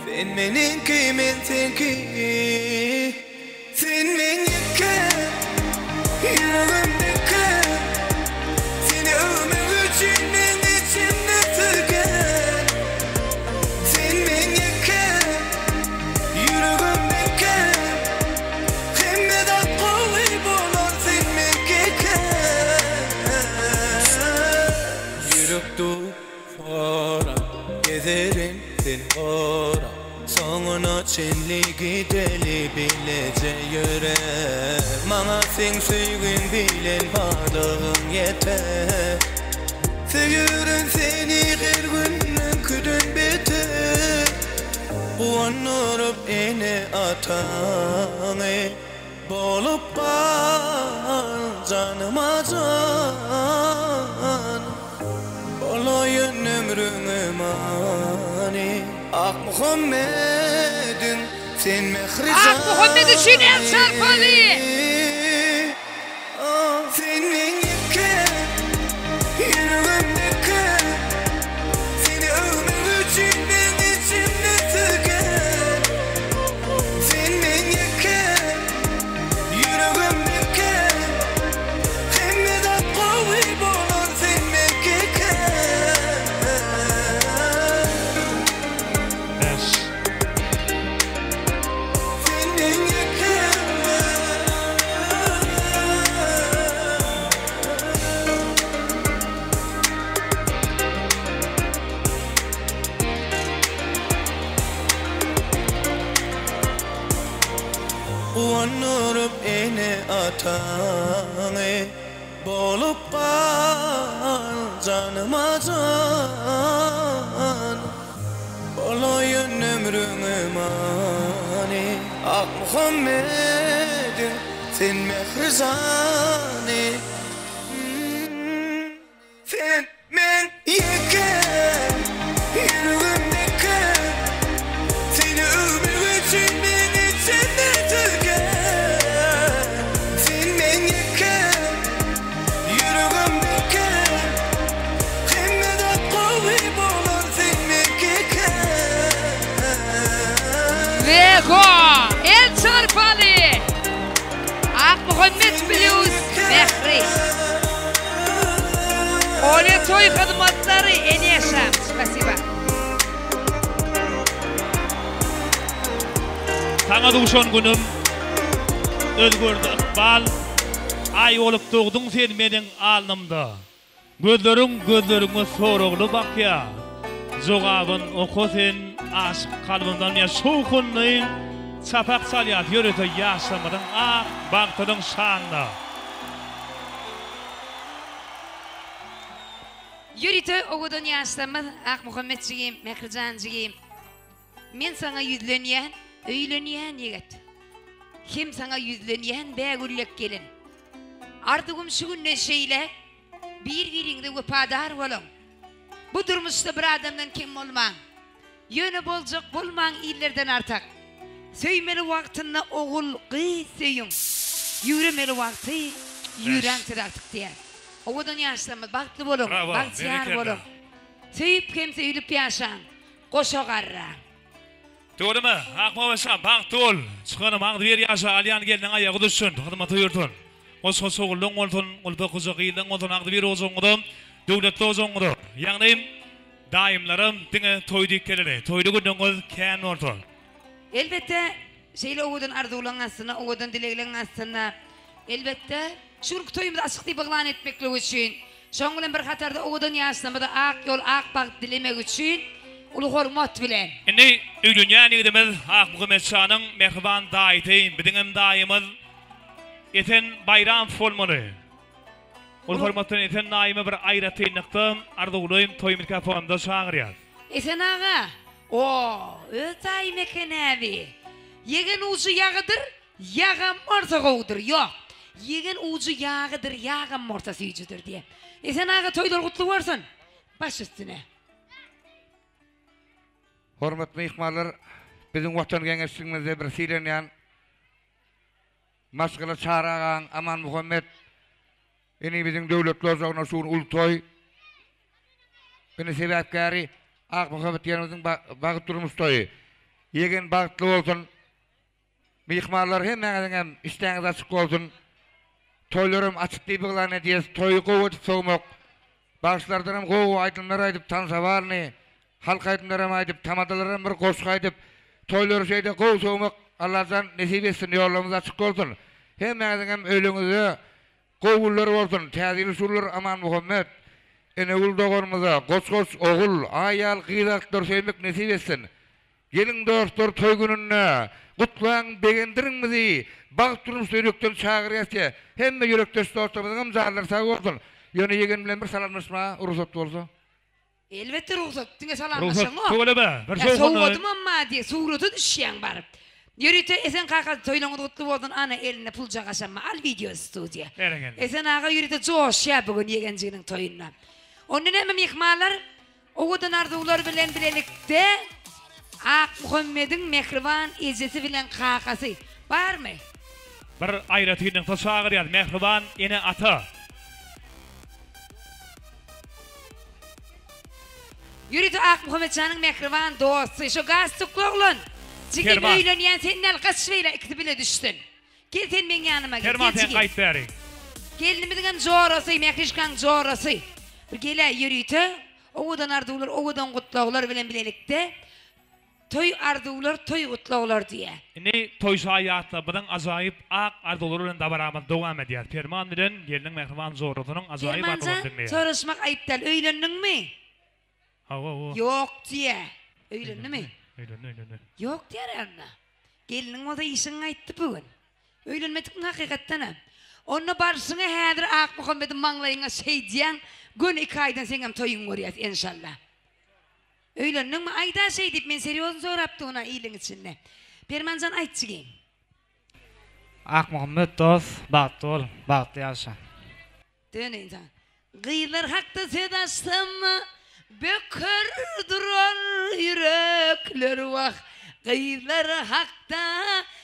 Sen meniňki men seňki Sen meň ýeke ýüregimdeki Seni öwmek üçin men içimde tüken Sen meň ýeke ýüregimdeki Hemme zat gowy bolar sen meňkeken Ýürek dur Gezerin seni gorap Soňuna çenli gideli bileje ýöre Maňa seň söýgüň bilen barlygyň ýeter Söýerin seni her gün öňküden beter Guwandyryp ene-ataňy Bolup gal janyma jan Bolaýyn ömrüňe many Akmuhammediň sen mähri Akmuhammet üçin el çarpaly! Sen meň ýeke ýüregimdeki Seni öwmek üçin men içimde tüken Sen meň ýeke ýüregimdeki Hemme zat gowy bolar sen meňkeken Bäş. Sen meň ýeke. Guwandyryp ene-ataňy Bolup gal janyma jan Bolaýyn ömrüňe many Akmuhammediň sen mähri jany. Sen meň ýeke ýüregimdeki Seni öwmek üçin men içimde tüken Sen meň ýeke ýüregimdeki Hemme zat gowy bolar sen meňkeken. Wego! El çarpaly! Akmuhammet Blýuz Mähri. Olya toý hyzmatlary Eneşa. Spasiba. Saňa duşan günüm özgerdi ykbal, Aý bolup dogduň sen meniň alnymda. Gözleriň gözleriňe soragly bakýa, Jogabyn oka sen aşyk kalbymdan diýen şowhunly çapak çalýar ýörite ýaşlarymyzyň ak bagtynyň şanyna. Ýörite owadan ýaşlarymyz Akmuhammet jigim, Mährijan jigim. Men saňa ýüzlenýän, öýlenýän ýigit. Hem saňa ýüzlenýän bägüllek gelin. Arzuwym şu günden şeýläk bir-biriňize wepadar boluň. Bu durmuşda bir adamdan kem bolmaň. Ýöne boljak bolmaň illerden artak. Söýmeli wagtynda ogul, gyz söýüň. Ýüremeli wagty ýüräň siz artyk diýýär. Owadan ýaşlarymyz bagtly boluň, Brawo, bagtyýar berekella. boluň. Söýüp hem söýlüp ýaşaň. Goşa garraň. Tüweleme, Akmammet jan, bagtly bol! Çykanym agzybir ýaşa, alýan gelniň aýagy düşsün, hyzmata ýürsün. Goş-goş ogullaň bolsun, gulpak-gujak gyzlaň bolsun, agzybir ojagyňyza, döwletli ojagyňyza. Ýagny, daýymlaram diňe toý diýip geleli. Toýly günüňiz kän bolsun. Elbetde, şeýle owadan arzuwlaryň astynda, owadan dilegleriň astynda, elbetde, şu günki toýumyzy açyk diýip yglan etmeklik üçin, şonuň bilen bir hatarda owadan ýaşlarymyza ak ýol, ak bagt dilemek üçin uly hormat bilen. Indi öýlenýän ýigidimiz Akmuhammet şanyň mähriban daýysy, biziňem daýymyz Esen Baýramow bolmaly. Uly hormat bilen Esen daýymy bir aýratynlykda arzuwly toý mikrofonymyza çagyrýas. Esen aga, O, öz daýym eken-ä bi. Ýegen ujy ýagydyr, ýagam bolsa gowudyr. Ýok, ýegen ujy ýagydyr, ýagam bolsa süýjüdir diýen. Esen aga toýlar gutly bolsun! Baş üstüne. Hormatly myhmanlar, biziň Watan geňeşligimizde bir sylanýan maşgala Çary agaň Amanmuhammet inimiziň döwletli ojagyna şu gün uly toý. Ine sebäpkäri Akmuhammet ýegenimiziň bagt durmuş toýy. Ýegen bagtly bolsun. Myhmanlar hemmäňiziňem işdäňiz açyk bolsun. Toýlaram açyk diýip yglan edýäs. Toýy gowy edip sowmak. Bagşylardanam gowy aýdymlar aýdyp tansa baryny, halk aýdymlaram aýdyp, tamadalaram bir goşgy aýdyp, toýlary şeýle gowy sowmak Allajan nesip etsin, ýollarymyz açyk bolsun. Hemmäňiziňem öýleriňizde Gowy günler bolsun täze ýyl şular Amanmuhammet Enegül doganymyza goç goç ogul aý ýaly gyz agtyklar söýmek nesip etsin geliň dostlar toý gününde gutlaň begendiriň bizi bagt durmuşda ýürekden çagyrýas diýä hemme ýürekdeş dostlarymyzyňam janlary sag bolsun ýöne ýegen bilen bir salamlaşmaga rugsat bolsa. Elbetde rugsat, diňe Rugsat, salamlaşaňok. tüweleme, bir Ýa şowhunly. sowgadymam bar diýip surata düşýäň baryp. Ýörite Esen kaka toýlaryňyz gutly bolsun ana elinde puljagaşam bar al wideo studiýa. Berekella. Esen aga ýörite joşýar bu gün ýegenjiginiň toýunda. Onda näme myhmanlar owadan arzuwlar bilen bilelikde Akmuhammediň mähriban ejesi bilen kakasy barmy? Bir aýratynlykda çagyrýas mähriban ene-ata. Ýörite Akmuhammetjanyň mähriban dosty, şo galstukly oglan. Jigim Perman. öýlenýän sen däl, gaç beýle ikisi bile düşsün. Gel sen meň ýanyma gel, Perman gel sen jigim. gaýt bäri. Gelnimiziňem jorasy, Mährişkaň jorasy. Bir geläý ýörite, owadan arzuwlar, owadan gutlaglar bilen bilelikde Toý arzuwlar, toý gutlaglar diýýär. Indi toý şaýatlarymyzyň ajaýyp ak arzuwlary bilen dabaramyz dowam edýär. Perman bilen gelniň mähriban jorasynyň ajaýyp Permanjan, arzuwlaryny diňleýäris. soraşmak aýyp däl, öýlendiňmi? Hawa, hawa. Ýok diýýär. Öýlendimi? Öýlendi, öýlendi. Ýok diýýär onda. Gelniň bolsa işiň gaýtdy bu gün. Öýlenmedikmiň hakykatdanam? Onda barşyňa häzir Akmuhammediň maňlaýyňa şeýdýäň, göni iki aýdan seňem toýuňy görýäs, enşalla. Öýlendiňmi aýda şeý diýip men serýozny sorapdygyn-a iliň içinde. Permanjan aýt jigim. Akmuhammet dos bagtly bol bagtly ýaşa. Döneýin saňa. Gyzlar hakda söz açsam böker durar ýürekler wah gyzlar hakda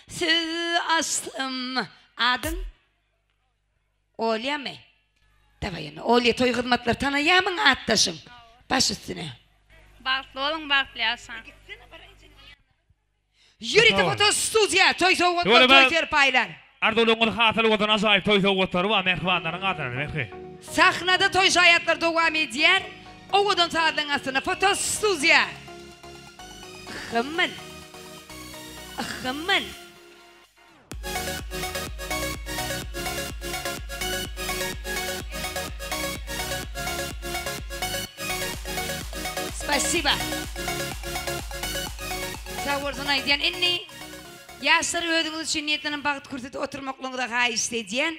söz açsam adyň Olýamy? Dawaý indi Olýa toý hyzmatlary tanaýamyň atdaşyň? Baş üstüne. Bagtly boluň bagtly ýaşaň. Ýörite foto studiýa toý sowgatlary toý serpaýlar. Arzuwlaryňyz hasyl bolsun ajaýyp toý sowgatlary bar mähribanlaryň adyna Mähri. Sahnada toý şaýatlary dowam edýär owadan sazlaryň astynda foto studiýa. Yhhymmyl. Yhhymmyl. Spasiba. Sag bolsun aýdýan. Indi ýaşlar özüňiz üçin niýetlenen bagt kürsüde oturmaklygyňyzy haýyşt edýän.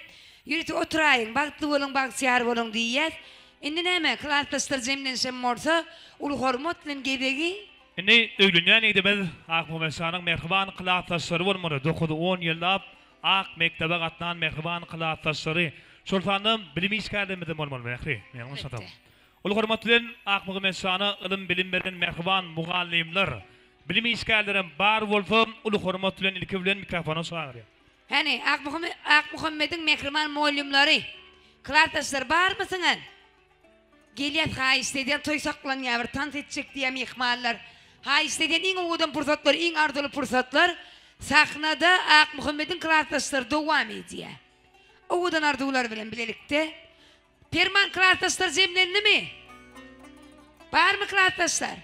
Ýörite oturaýyň, bagtly boluň, bagtyýar boluň diýýäs. Indi näme, klasdaşlar jemlenişen bolsa, uly hormat bilen gezegi Indi öýlenýän ýigidimiz Akmuhammet şanyň mähriban klasdaşlary bolmaly, dokuz-on ýyllap ak mekdebe gatnan mähriban klasdaşlary. Şol sanda bilim işgärlerimizem bolmaly Mähri, ýalňyşmasam. Uly hormat bilen Akmuhammet şana ylym-bilim beren mähriban mugallymlar, bilim işgärlerem bar bolsa uly hormat bilen ilki bilen mikrofona çagyrýan. Hany, Akmuhammediň mähriban mugallymlary, klasdaşlary barmysyňyz? Gelýäs haýyşt edýän toý saklanýar bir tans etjek diýýär myhmanlar. Haýyşt edýän iň owadan pursatlar iň arzuwly pursatlar sahnada Akmuhammediň klasdaşlary dowam edýär. Owadan arzuwlar bilen bilelikde. Perman klasdaşlar jemlendimi? Barmy klasdaşlar?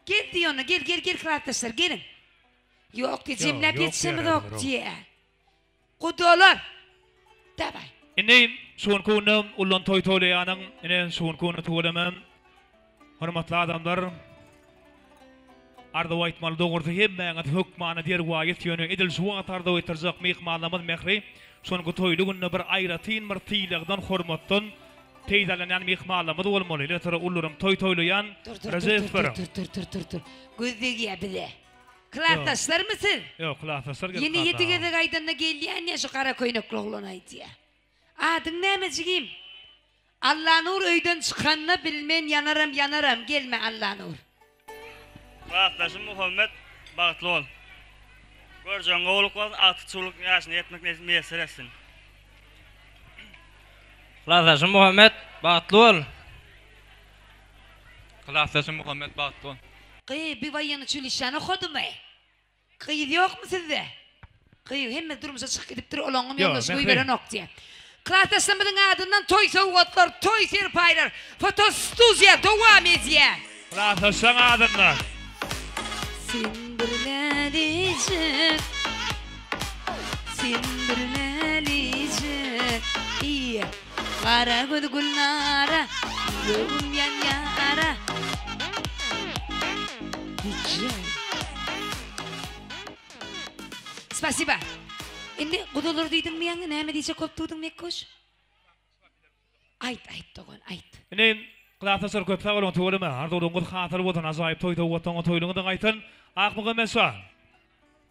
Gel diý onda gel gel gel klasdaşlar geliň. Ýok diý jemläp ýetişemizok diýýär. Gudalar! Daway. Indi şu günki günde ullan toý toýlaýanyň ine şu günki günde tüweleme hormatly adamlar arzuw aýtmaly dogrusy hemmäňiz hökmany derwaýys ýöne edil şu wagt arzuw aýtyrjak myhmanlarymyz Mähri şonky toýly günde bir aýratyn bir sylagdan hormatdan peýdalanýan myhmanlarymyz bolmaly elbetde ullaram toý toýlaýan Dur dur dur dur dur dur dur dur dur göz degýä bize. Klasdaşlarmy siz? Ýok, klasdaşlar gelip Ýene ýedi gezek aýdanda gelýän ýa şu gara köýnekli oglan aýdýa. Adyň näme jigim? Allanur öýden çykanda bilmen ýanaram ýanaram gelme Allanur. Klasdaşym Muhammet bagtly bol. Görjegiň gowulyk bolsun agtyk çuwluk ýaşyna ýetmek nesip miýesser etsin. Klasdaşym Muhammet bagtly bol. Klasdaşym Muhammet bagtly bol. Gyz bi woýennyý uçilişşäni okadymy? Gyz ýokmy sizde? Gyz hemme durmuşa çykyp gidipdir olaňňam ýoldaşy goýberenok diýýär. Klasdaşlarymyzyň adyndan toý sowgatlar, toý serpaýlar, fotostudiýa dowam edýär. Klasdaşlaň adyndan. Sen bir lälijek, sen bir lälijek, iýe. Gara göz Gülnara, ýüregim ýanýara. Spasiba. Indi gudalar diýdiňmi ýaňy näme diýjek bolup durdyň Mekgoş? Aýt, aýt dogan, aýt. Indi klasdaşlar köp sag boluň tüweleme arzuwlaryňyz hasyl bolsun ajaýyp toý sowgatlaryňyz toýluňyzda gaýtsyn Akmuhammet şa.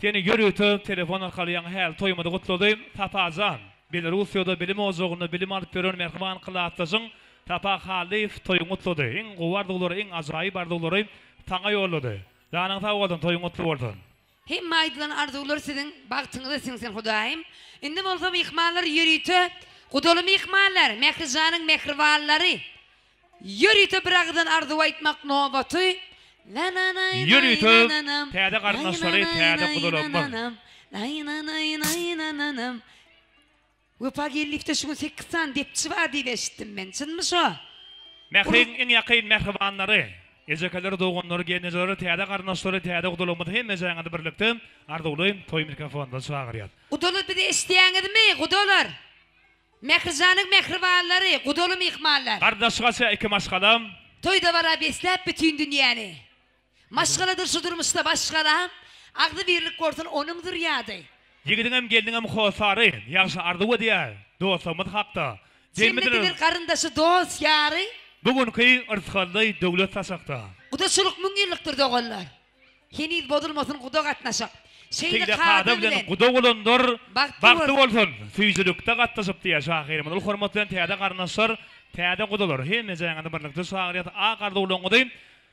Seni ýörite telefon arkaly ýaňy häli toýumyzy gutlady Sapajan. Belarussiýada bilim ojagynda bilim alyp ýören mähriban klasdaşyň Sapa Hallyýew toýuňy gutlady. Iň gowy arzuwlary, iň ajaýyp arzuwlary saňa ýollady. Janyň sag bolsun, toýuň gutly bolsun. Hemme aýdylan arzuwlar siziň bagtyňyza siňsin Hudaýym. Indi bolsa myhmanlar ýörite gudaly myhmanlar, Mährijanyň mähribanlary Ýörite bir agyzdan arzuw aýtmak nobaty Ýörite täze garyndaşlary täze gudalarymyz. Wepa Geldiýewde şu gün sekiz sany depçi bar diýip eşitdim men. Çynmy şo? Mähriň iň ýakyn mähribanlary, ejekeleri, doganlary, gelnejeleri, täze garyndaşlary, täze gudalarymyzy hemmejäňizi birlikde arzuwly toý mikrofonymyza çagyrýas. Gudalar bizi eşidýäňizmi, gudalar? Mährijanyň mähribanlary, gudaly myhmanlar. Gardaş gaça iki maşgalam. Toý dabara besläp bütin dünýäni. Maşgaladyr şu durmuşda baş gala. Agzybirlik bolsun onuň zürýady. Ýigidiňem gelniňem hossary. Ýagşy arzuw edýär dostlugymyz hakda. Jennetidir garyndaşy dost ýary. Bu günki yrsgally döwlet saçakda. Gudaçylyk müňýyllykdyr doganlar. Heniz bozulmasyn guda gatnaşyk. Şeýle Şeýle kada bilen guda bolanlar bagtly bolsun. Süýjülikde gatnaşyp diýýär şahyrymyz. Uly hormat bilen täze garyndaşlar, täze gudalar hemmejäňizi birlikde çagyrýas ak arzuwlaryňyzy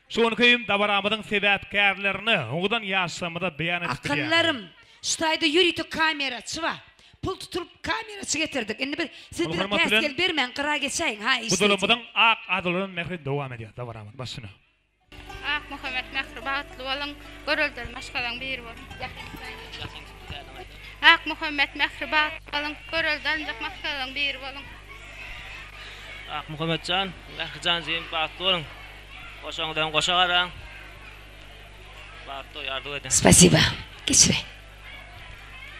şu günki dabaramyzyň sebäpkärlerine, owadan ýaşlarymyza beýan edip bilýäňiz. Akyllarym, şu taýda ýörite kameraçy bar. Pul tutulyp kameraçy getirdik. Indi biz siz Uly bize hormat bilen päsgel bermäň, gyra geçäýiň, ha işleýjek. Gudalarymyzyň ak arzuwlaryny mähri dowam edýär dabaramyz başyna. Akmuhammet Mähri bagtly boluň, göreldeli maşgalaň biri boluň. Akmuhammet Mähri bagtly boluň, görelde alynjak maşgalaň biri boluň. Akmuhammetjan, Mährijan jigim bagtly boluň. Goşaňyzdan goşa garaň. Bagtly toý arzuw edýän. Spasiba. Geçiräý.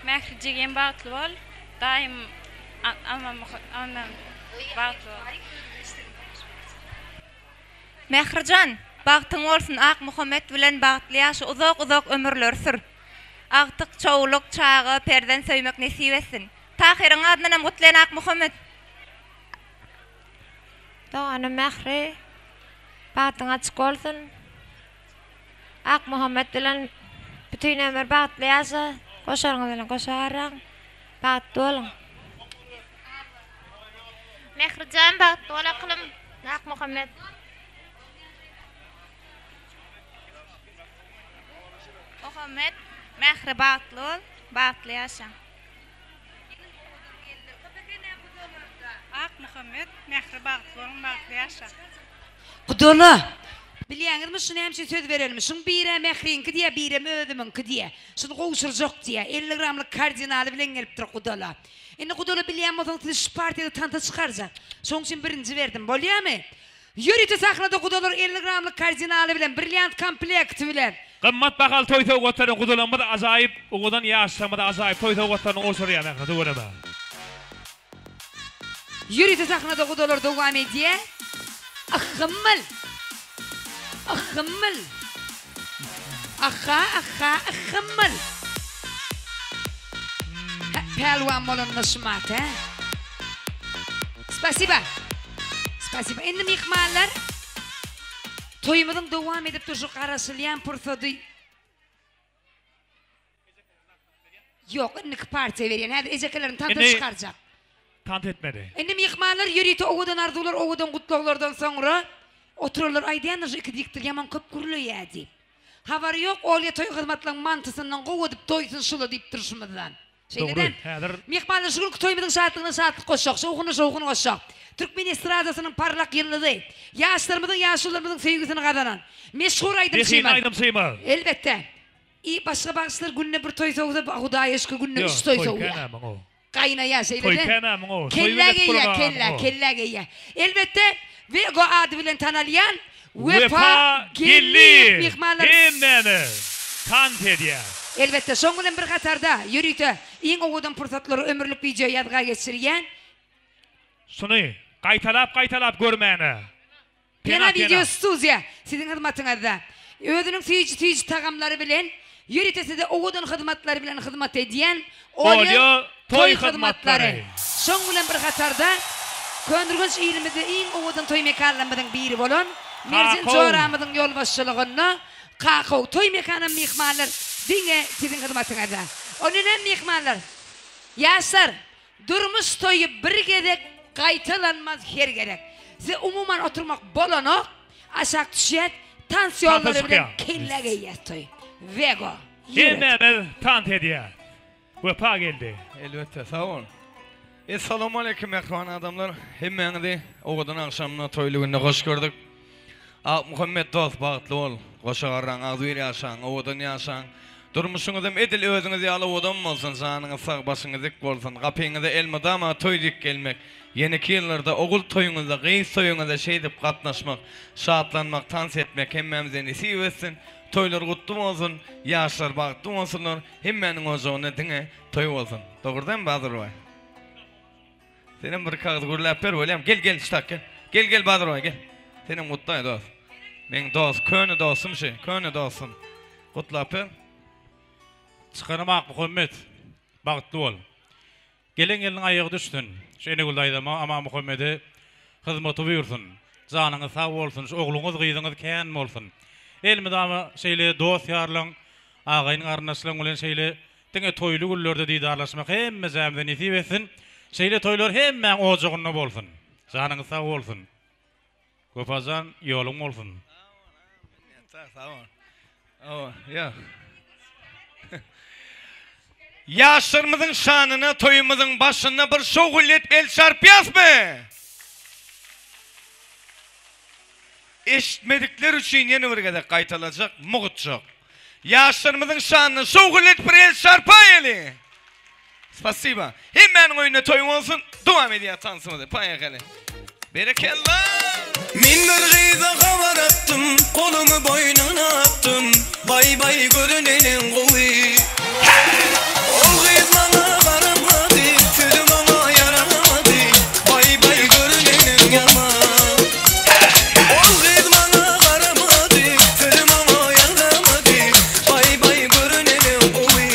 Mähri jigim bagtly bol. Daýym Almamuhammet bagtly bol. Mährijan, bagtyň bolsun Akmuhammet bilen bagtly ýaşa uzak uzak ömürler sür. Agtyk, çowluk, çaga, perzent söýmek nesip etsin. Tahyryň adyndanam gutlaýan Akmuhammet. Doganym Mähri, bagtyň açyk bolsun. Akmuhammet bilen bütin ömür bagtly ýaşa, goşaryňyz bilen goşa garraň. Bagtly boluň. Mährijan bagtly bol akylym Akmuhammet. Muhammet Mähri bagtly bol, bagtly ýaşa. Akmuhammet Mähri bagtly boluň, bagtly ýaşa. Gudala! Bilýäňizmi şu näme üçin söz berenimi? Şuň birä Mähriňki diýýä, birem özümiňki diýýä. Şuny gowşurjak diýýä. 50 gramlyk kardinaly bilen gelipdir Gudala. Indi Gudala bilýän bolsaň sizi şu partiýada tansa çykarjak. Şoň üçin birinji berdim. Bolýamy? Ýörite sahnada gudalar 50 gramlyk kardinaly bilen, brilliant komplekti bilen. Gymmat bahaly toý sowgatlaryny gudalarymyz ajaýyp owadan ýaşlarymyza ajaýyp toý sowgatlaryny gowşurýar mähri tüweleme. Ýörite sahnada gudalar dowam edýär. Yhhymmyl! Yhhymmyl! Ahha, ahha, yhhymmyl! Hä, pälwan bolanda şumat, hä? Spasiba! Spasiba. Indi myhmanlar, toýumyzyň dowam edip durşy garaşylýan pursady Ýok, indiki partiýa berýän. Häzir ejekeleriň tansa Indi çykarjak. tans etmeli. Indi myhmanlar ýörite owadan arzuwlar, owadan gutlaglardan soňra oturanlar aýdýandyr şu iki diktor ýaman köp gürleýär diýip. Habary ýok, Olýa toý hyzmatlaryň mantysyndan gowy edip doýsun şula diýip durşumyzdan. Şeýle Dogry, däl. häzir. Myhmanlar şu günki toýumyzyň şatlygyna şatlyk goşjak, şowhunyna şowhun goşjak. Türkmen estradasynyň parlak ýyldyzy, ýaşlarymyzyň, ýaşulularymyzyň söýgüsini gazanan, meşhur Zehinli aýdymçymyz. aýdymçymyz. Elbetde. I başga bagşylar günde bir toý sowsa, Hudaýa şükür günde Ýok, üç toý toý sowýar. kän-ä muň-ow. Gaýnaýar Toý şeýle-de. kän-ä muň-ow. Toý Kellä bilet geýýär, bolan kellä, muň-ow. kellä geýýär. Elbetde, Wego ady bilen tanalýan Wepa Wepa Geldiýew Geldiýew myhmanlar. hemmäni tans edýär. Elbetde, şoň bilen bir hatarda, ýörite iň owadan pursatlary ömürlik wideo ýazga geçirýän. Şuny gaýtalap-gaýtalap görmäne Pena Pena Video pena. Studiýa siziň hyzmatyňyzda. Özüniň süýji-süýji tagamlary bilen, ýörite size owadan hyzmatlary bilen hyzmat edýän Olýa Olýa toý toý hyzmatlary. hyzmatlary. Şoň bilen bir hatarda, Köneürgenç ilimizde iň owadan toý mekanlarymyzyň biri bolan Merjen Kakow. joramyzyň ýolbaşçylygynda Kakow toý mekanam myhmanlar diňe siziň hyzmatyňyzda. Onda näme myhmanlar? Ýaşlar, Durmuş toýy bir gezek gaýtalanmaz her gezek. Size umuman oturmak bolanok aşak düşýäs tans Tansa ýollary bilen çykýaň. kellä geýýäs toýy. Wego. Ýöret. Hemmämiz tans edýäs. Wepa geldi. Elbetde sag bol. Essalawmaleýkim mähriban adamlar hemmäňizi owadan agşamda toýly günde hoş gördük. Akmuhammet dost bagtly bol, goşa garraň agzybir ýaşaň, owadan ýaşaň. Durmuşyňyzam edil özüňiz ýaly owadan bolsun, janyňyz sag, başyňyz dik bolsun. Gapyňyza elmydama toý dik gelmek, ýeneki ýyllarda ogul toýuňyzda, gyz toýuňyzda şeýdip gatnaşmak, şatlanmak, tans etmek hemmämize nesip etsin. Toýlar gutly bolsun, ýaşlar bagtly bolsunlar, hemmäniň ojagynda diňe toý bolsun. Dogry dälmi Bazarbaý? Senem bir kagyz gürläp ber bolýamy? Gel gel ştak gel. Gel gel Bazarbaý gel. Senem gutlaý dost. Meň dost, köne dostum şi, köne dostum. Gutlap ber. Çykanym Akmuhammet, bagtly bol. Gelen gelniň aýagy düşsün. Şu Enegül daýzama, Amanmuhammede hyzmaty buýursyn. Janyňyz sag bolsun, şu ogluňyz, gyzyňyz kän bolsun. Elmydama şeýle dost-ýarlaň, agaýyn-garyndaşlaň bilen şeýle Diňe toýly günlerde didarlaşmak hemmejämize nesip etsin. Şeýle toýlar hemmäň ojagynda bolsun. Janyňyz sag bolsun. Wepajan ýoluň bolsun. Ýaşlarymyzyň şanyna toýumyzyň başynda bir şowhunly edip el çarpýasmy? Eşitmedikler üçin ýene bir gezek gaýtalajak, mugtjak. Ýaşlarymyzyň şanyna şowhunly edip bir el çarpaýaly! Spasiba. Hemmäniň öýünde toý bolsun. Dowam edýär tansymyzy. Poýehali. Berekella! Men bir gyza habar atdym, golumy boýnuna atdym, Baý baý görüneniň gowy. Ol gyz maňa garamady, sözüm oňa ýaramady, Baý baý görüneniň ýaman. Ol gyz maňa garamady, sözüm oňa ýaramady, Baý baý görüneniň gowy.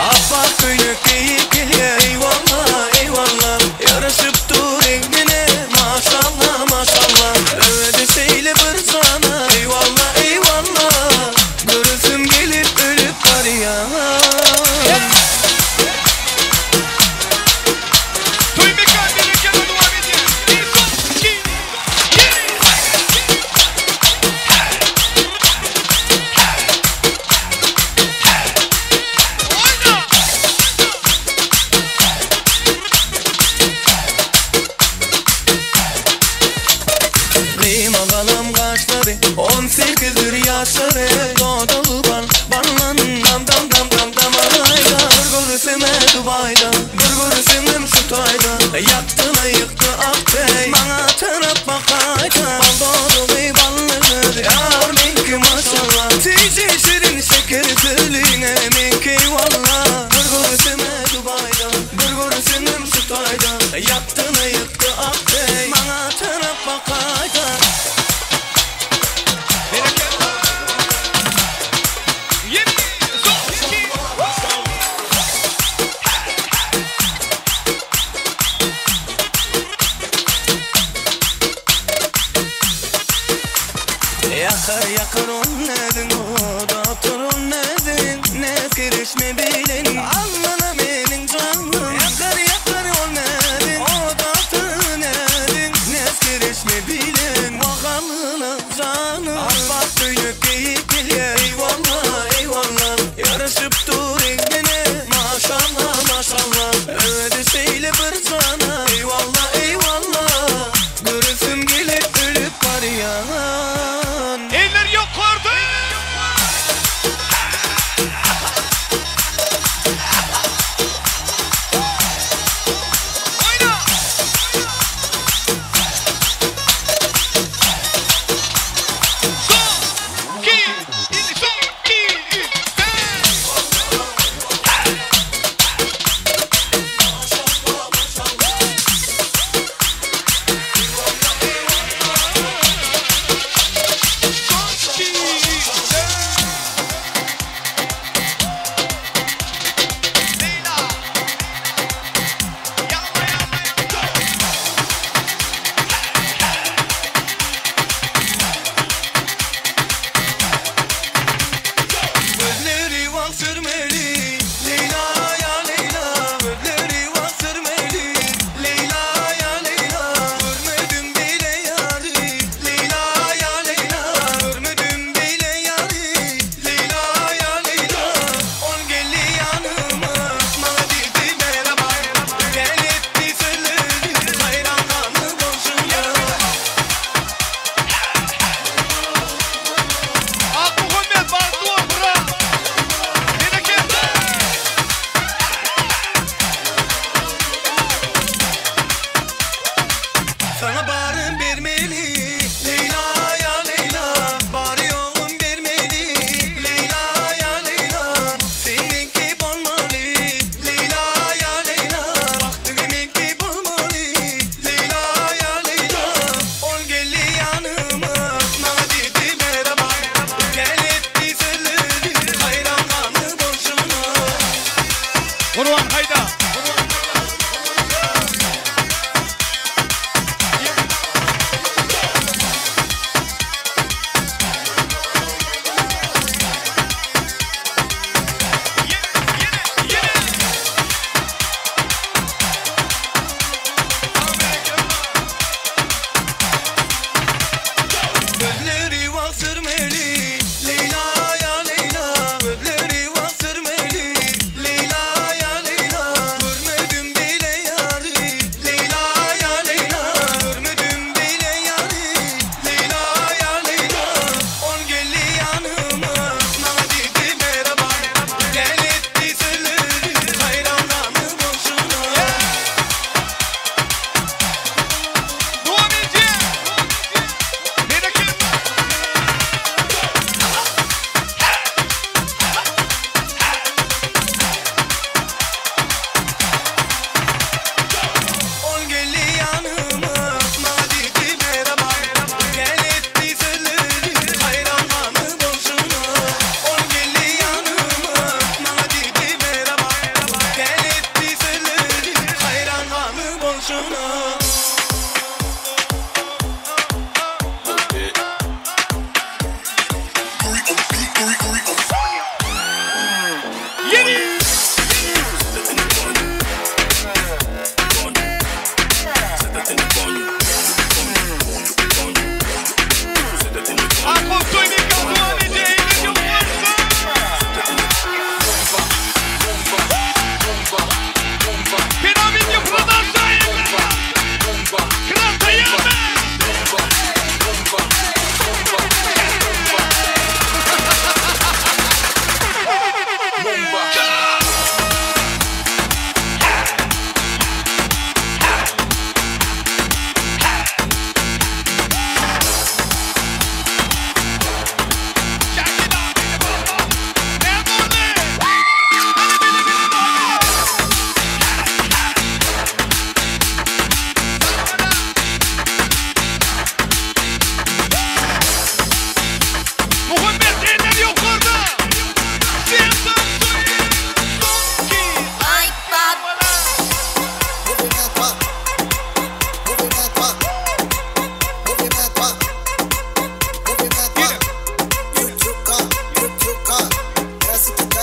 Appak köýnek geýip gelýär eýwalla eýwalla Ýaraşyp dur egnine maşalla maşalla Özi şeýle bir jana eýwalla eýwalla Göresim gelip ölüp barýan. Toý mekan berekella dowam edýär. Bir son iki ýene. Gyýma galam gaşlary, on sekizdir ýaşlary, Dodagy bal, ballan, dam dam dam dam dam aýda. Bir görseň-ä Dubaýda, bir görseňem şu taýda, Ýakdy-la ýykdy akdeý, maňa tarap bakaýda. Bal dodagy, bally gözi, ýar meňki maşalla, Süýji şirin şeker sözliňe meňki walla. Bir görseň-ä Dubaýda, bir görseňem şu taýda, Ýakdy-la ýykdy akdeý, maňa tarap bakaýda. Ýakar ýakar ol näziň Od atar ol näziň Näz kereşme bilen Alnana meniň janym Ýakar ýakar ol näziň Od atar näziň Näz kereşme bilen Wah alnana janym Appak köýnek geýip gelýär Eýwalla eýwalla Ýaraşyp dur egnine Maşalla maşalla Özi şeýle bir jana Eýwalla eýwalla Göresim gelip ölüp barýan. Eller ýokarda!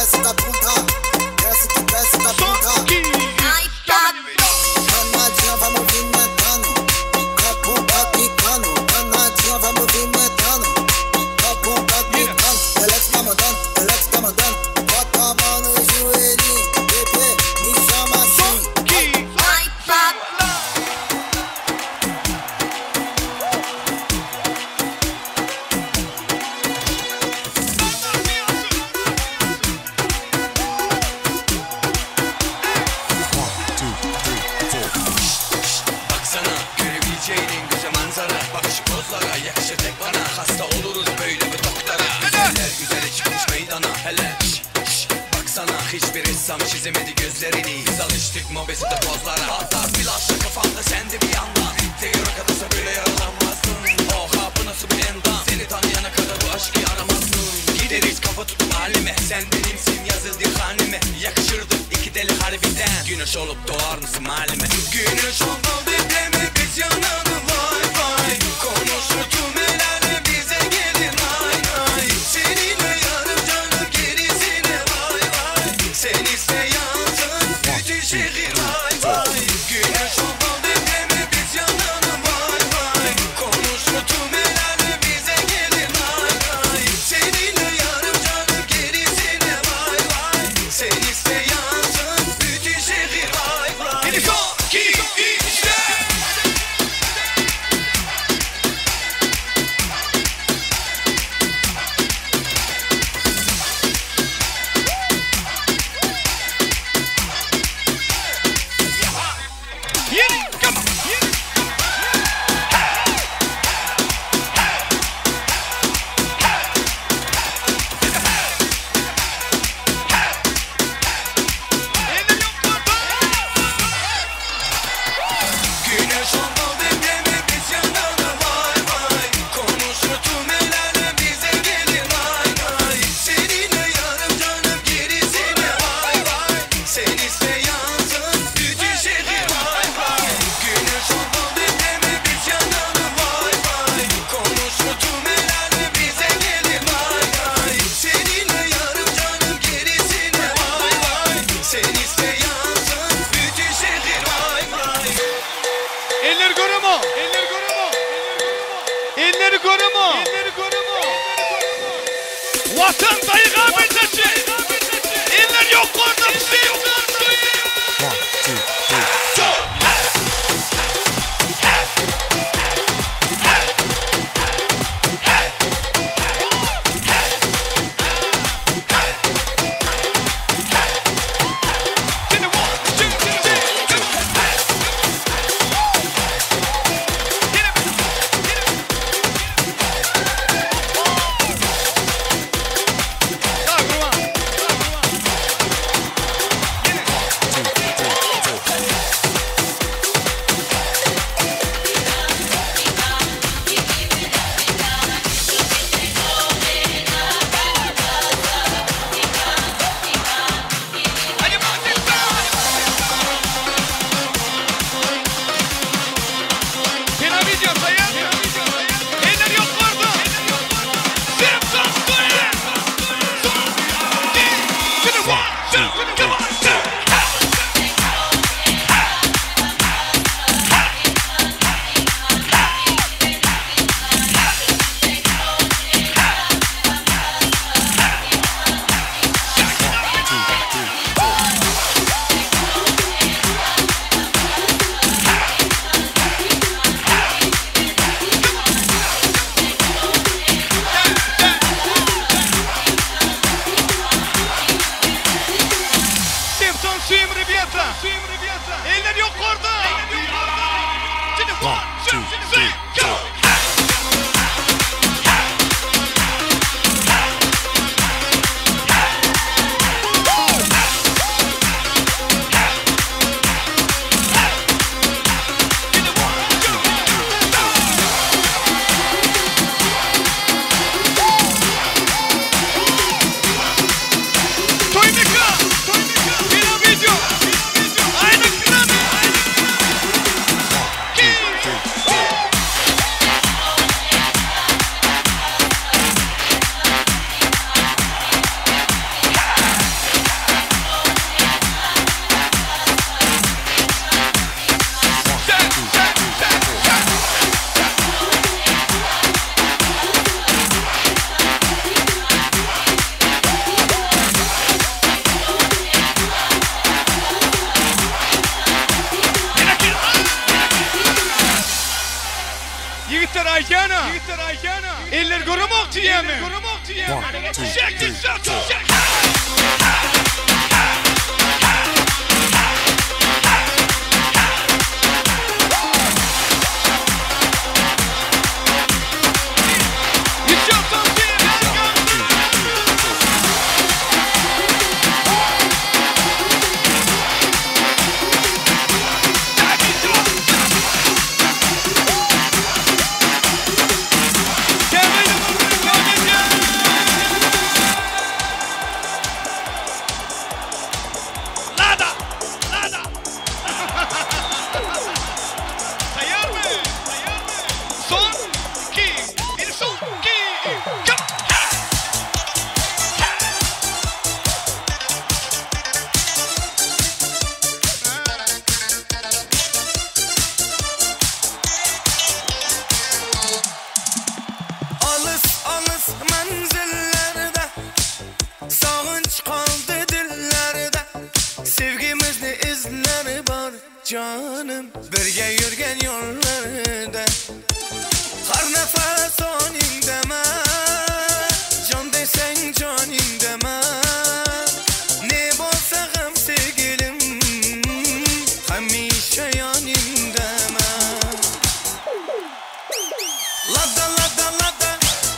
desce com a bunda. Desce que desce com a bunda. Danadinha vai movimentando, com a bunda quicando. Danadinha vai movimentando, com a bunda quicando. Ela que tá mandando, ela que tá mandando. Bota a mão no joelhinho, bebê, me chama assim. Baksana görebileceğin en güzel manzara. Bakışı pozlara yakışır tek bana. Hasta oluruz böyle bir doktora. Güzeller güzeli çıkmış meydana. Hele şş, şş, baksana hiçbir ressam çizemedi gözlerini. Biz alıştık mobeside pozlara. Hatta flaşla kafamda sen de bir yandan. Teyora kadınsa böyle yaralanmazdın. Oha bu nasıl bir endam. Seni tanıyana kadar bu aşkı aramazdım. Gideriz kafa tutup halime. Sen benimsin yazıldı hanime. Yakışırdık iki deli harbiden. Güneş olup doğar mısın halime? Güneş oldu depremi biz yanalım vay vay. Konuşur tüm el alem bize gelin ay ay. Seninle yarım canım gerisine vay vay. Sen iste yansın bütün şehir vay vay. Güneş oldu depremi biz yanalım vay vay. Konuşur tüm el alem bize gelin ay ay. Seninle yarım canım gerisine vay vay. Sen iste yansın bütün şehir vay vay. Son, iki, üç, dört. Güneş oldu depremi biz yanalım vay vay. Konuşur tüm el alem bize gelin ay ay. Seninle yarım canım gerisine vay vay. Sen iste yansın bütün şehir vay vay. Güneş oldu depremi biz yanalım vay vay. Konuşur tüm el alem bize gelin ay ay. Seninle yarım canım gerisine vay vay. Sen iste yansın bütün şehir vay vay. Eller göremo. Eller göremo. Eller göremo. Eller göremo. Vatan dayıga benzeşi. Eller yok orada. 1, 2, 3, 4. Eller yok orada. 1, 2, 3, 4. Toy Mika. aýdýana. Ýigitler aýdýana. Eller göremok diýýämi? Göremok diýýämi? Şek, şek, şek. Lada! Lada! Taýýarmy? Son, iki, bir, son, iki, üç, go! Alys alys menzillerde Sog'inch qoldi dillarda Sevgimizni izlari bor jonim Birga yurgan yo'llarda Har nafas oningdaman Jon desang joningdaman Ne bo'lsa ham sevgilim Hamisha yoningdaman Lada lada lada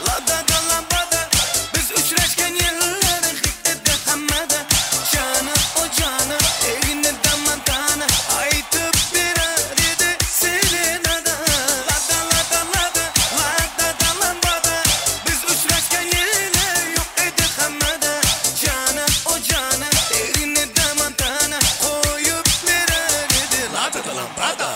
lada da lambada Biz uchrashgan yillar hit edi hammada Jana o jana egnida montana Aytib berar edi serenada Lada lada lada lada da lambada Biz uchrashgan yillar yo'q edi hammada Jana o jana egnida montana Qo'yib berar edi lada da lambada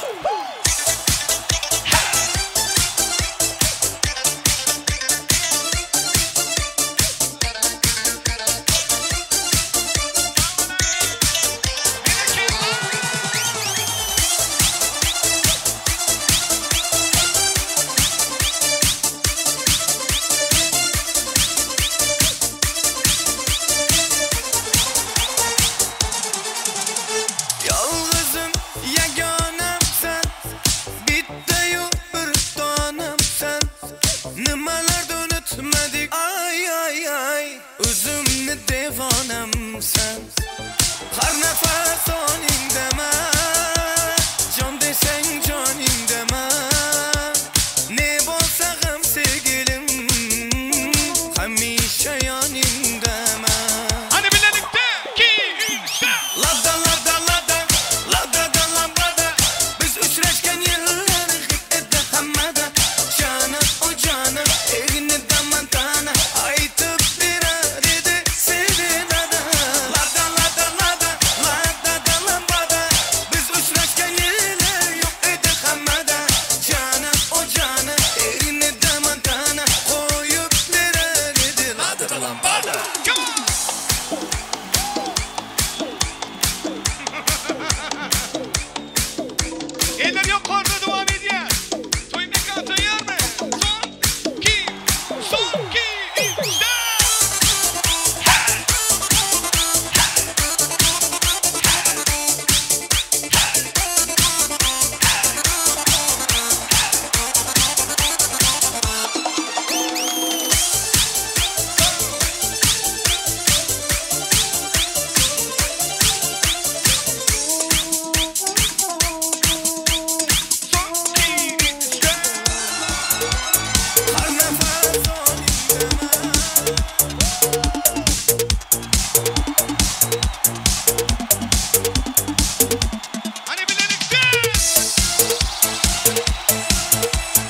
Yolg'izim yagonamsan Bittayu bir tonamsan Nimalarni unutmadik ay ay ay O'zimni devonamsan Har nafas oningdaman Jon desang joningdaman Ne bo'lsa ham sevgilim Hamisha yoningdaman Hany bilelikde, iki, üç, dört. Lada lada lada lada da lambada Biz uchrashgan yillar hit edi hammada Jana o jana egnida montana Aytib berar edi serenada Lada lada lada lada da lambada Biz uchrashgan yillar yo'q edi hammada Jana o jana egnida montana Qo'yib berar edi lada da lambada Eller ýokarda dowam edýär. Toý mekan taýýarmy? Son, iki, son, iki, üç, dört. Har nafas oningdaman Hany bilelikde.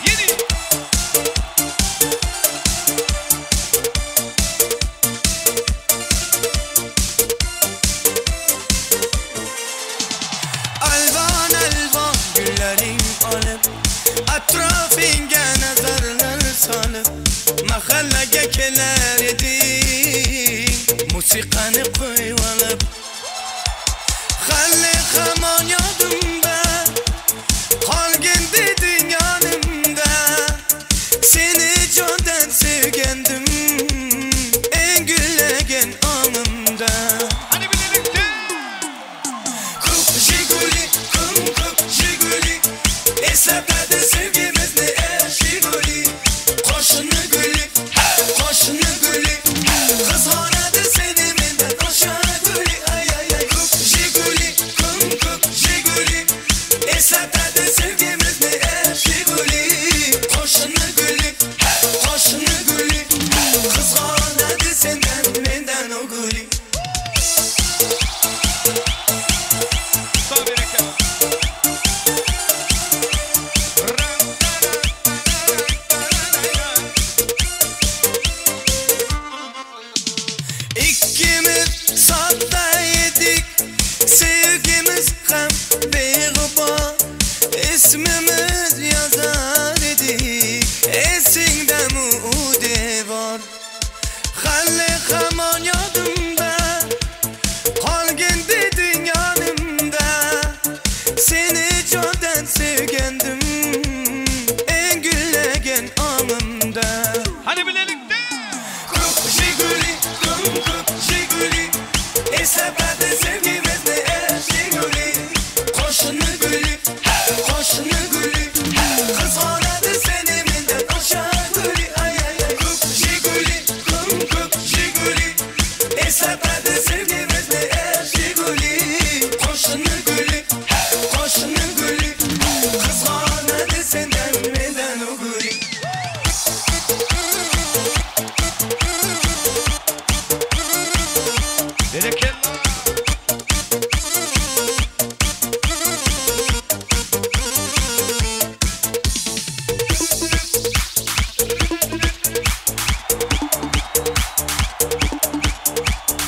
Ýedi. Alvon alvon gullaring olib Atrofingga nazarlar solib Mahallaga kelar eding Musiqani qo'yib olib Hali hamon yodimda Qolgin deding yonimda Seni jondan sevgandim Eng gullagan ongimda Hany bilelikde. Ko'p Jiguli, kum ko'p Jiguli Eslatadi sevgimizni er Jiguli.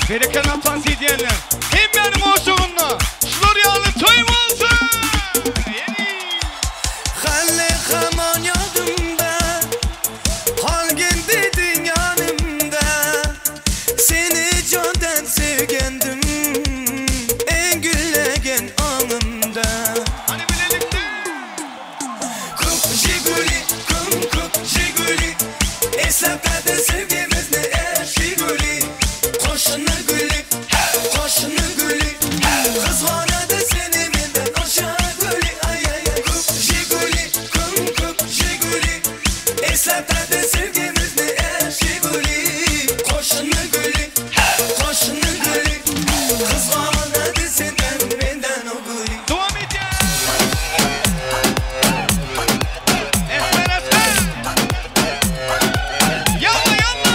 Berekella tans edýänler. Hemmäniň ojagyna şular ýaly toý bolsun! Hali hamon yodimda Qolgin deding yonimda Seni jondan sevgandim Eng gullagan ongimda Ko'p Jiguli, ko'm ko'p Jiguli Eslatadi sevgimizni er Jiguli Qo'shini guli, qo'shini guli Qizg'onadi seni mendan o'sha guli Ay ay ay ko'p Jiguli, ko'm ko'p Jiguli Eslatadi sevgimizni er Jiguli Qo'shini guli, qo'shini guli Qizg'onadi sendan mendan o guli Davam edýär. Esmer esmer. Ýalla ýalla.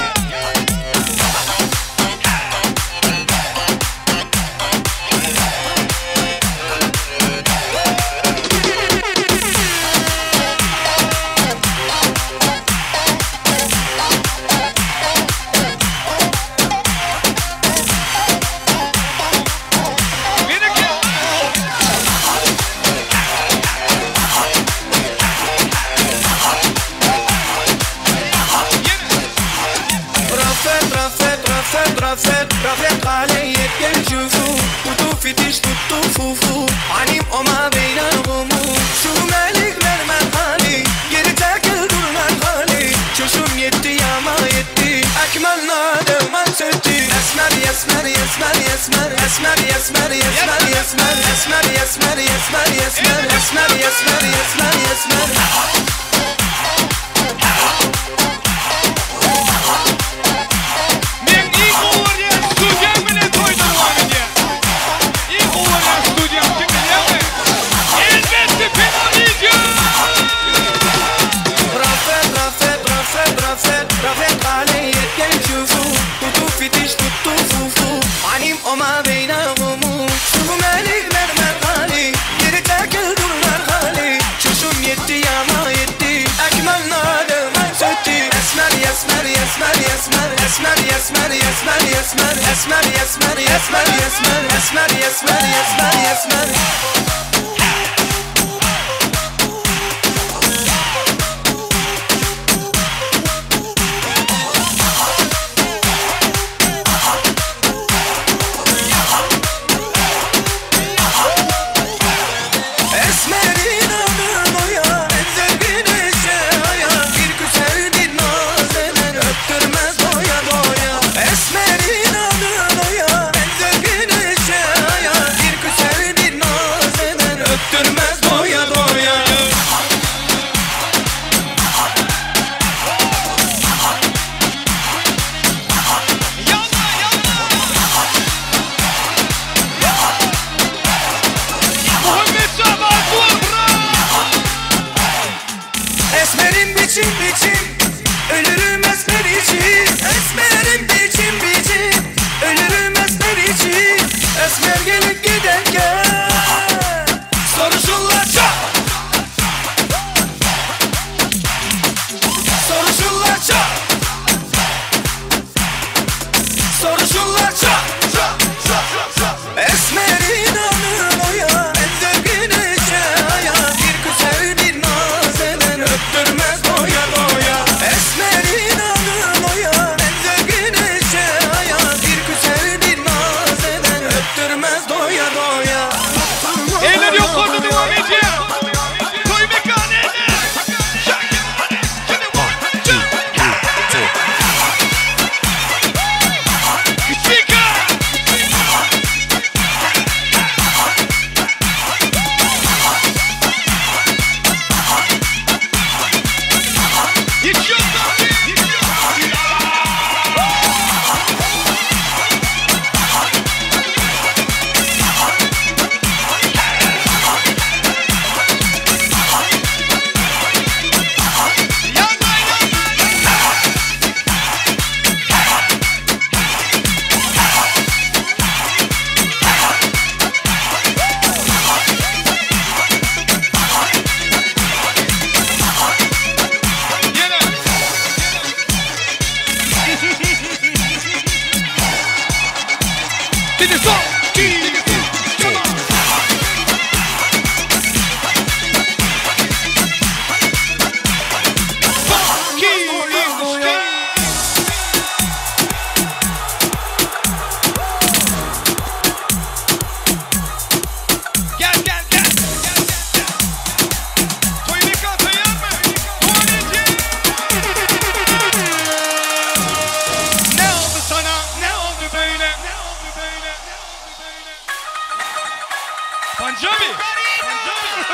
Rafet, Rafet, Rafet, Rafet, Rafet عليك الجفوف وتوفي تشتو فوفو عنيم وما بين الغموم شو مالك مرمى خالي يرتاك durman hali Çoşum yetti yama yetti Ekmel nademan setti Esmer esmer esmer esmer Esmer esmer esmer esmer Esmer esmer esmer esmer Esmer esmer esmer esmer Men iň gowy görýän studiýam bilen toýda dowam edýär. Iň gowy görýän studiýam kim bilýärmi? Elbetde Pena Video! Rafet, Rafet, Rafet, Rafet, Rafet عليك الجفوف وتوفي تشتو فوفو عنيم وما بين غموم شوف مالك مرمى غالي يرتاك durman hali Çoşum yetti yama yetti Ekmel nademan setti Esmer esmer esmer esmer Esmer esmer esmer esmer Esmer esmer esmer esmer Esmer esmer esmer esmer Esmerin adın oya Benzer güneşe aya Bir küser bir naz eder Öptürmez doya doya Esmerin adın oya Benzer güneşe aya Bir küser bir naz eder Öptürmez doya doya Muhammed Şaban dur Esmerim biçim biçim Ölürüm esmer için Esmerim biçim biçim Ölürüm esmer için Esmer gelip giderken Soruşurlar çok Soruşurlar çok Soruşurlar çok Esmerin anın oya Benzer güneşe aya Bir küser bir naz eder Öptürmez doya doya Esmerin anın oya Benzer güneşe aya Bir küser bir naz eder Öptürmez doya doya Eller ýokarda dowam edýär. Toý mekany eller. Küçük. 2, 3, come on. Gel gel gel. Toýnika taýýarmy? Ne oldu sana? Ne oldu böyle? Ne oldu böyle? Ne oldu böyle? Punjabi. Punjabi.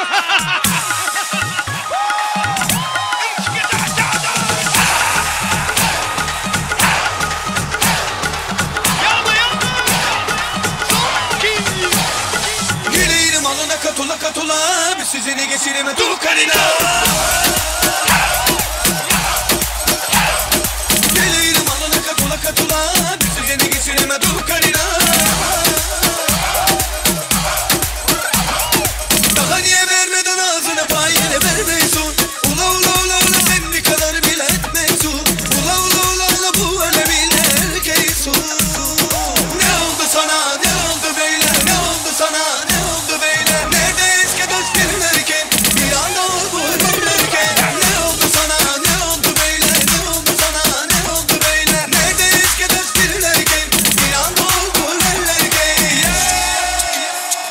Yüreğim alına katula katula Bir sizini geçirime dur karina Yüreğim alına katula katula Bir sizini geçirime dur karina Daha niye vermeden ağzına payını vermiyorsun Ula ula ula ula sen ne kadar bile etmiyorsun Ula ula ula ula bu öyle bile erkeğisin Ne oldu sana ne oldu böyle ne oldu sana ne oldu böyle Nerede eski dost günlerken bir anda oldu ömürlerken Ne oldu sana ne oldu böyle ne oldu sana ne oldu böyle Nerede eski dost günlerken bir anda oldu ömürlerken Yeah.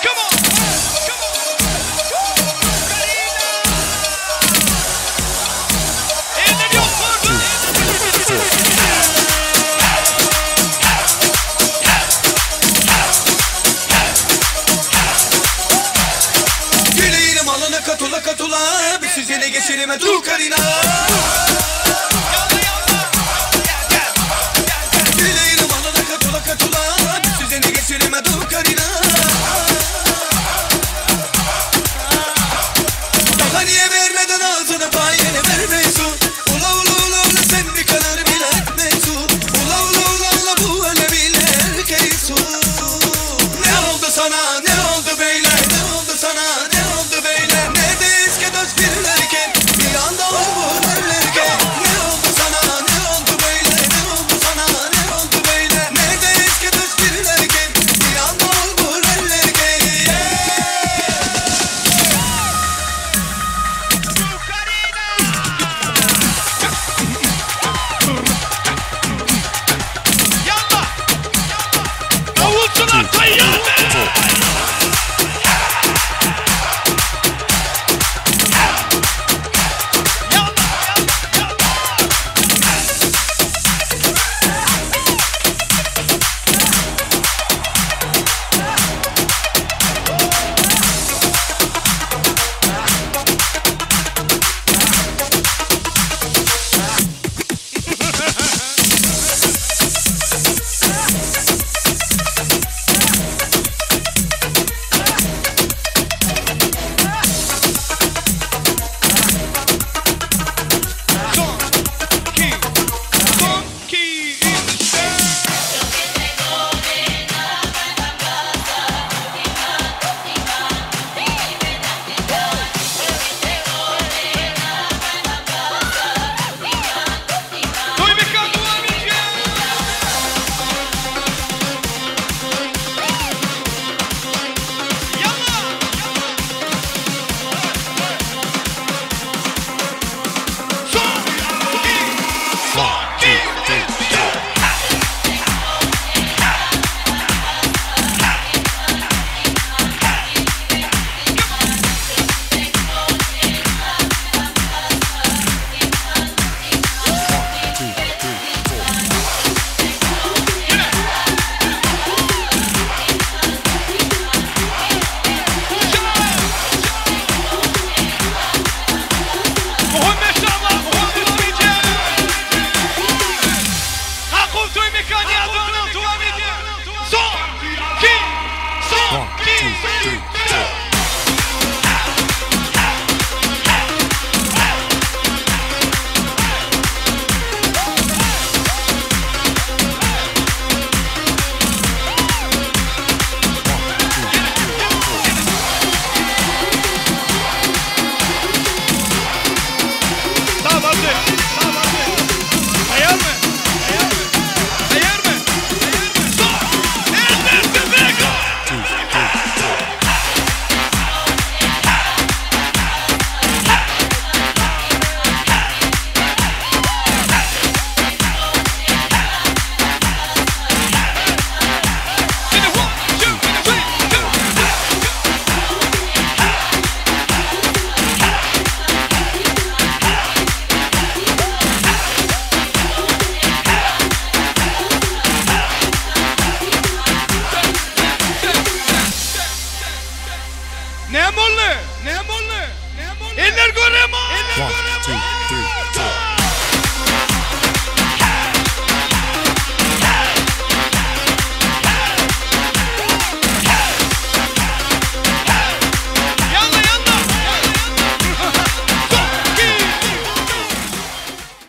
Come on. Yüreğim alına katula katula Bir sizini geçirime dur karina Yüreğim alına katula katula Bir sizini geçirime dur karina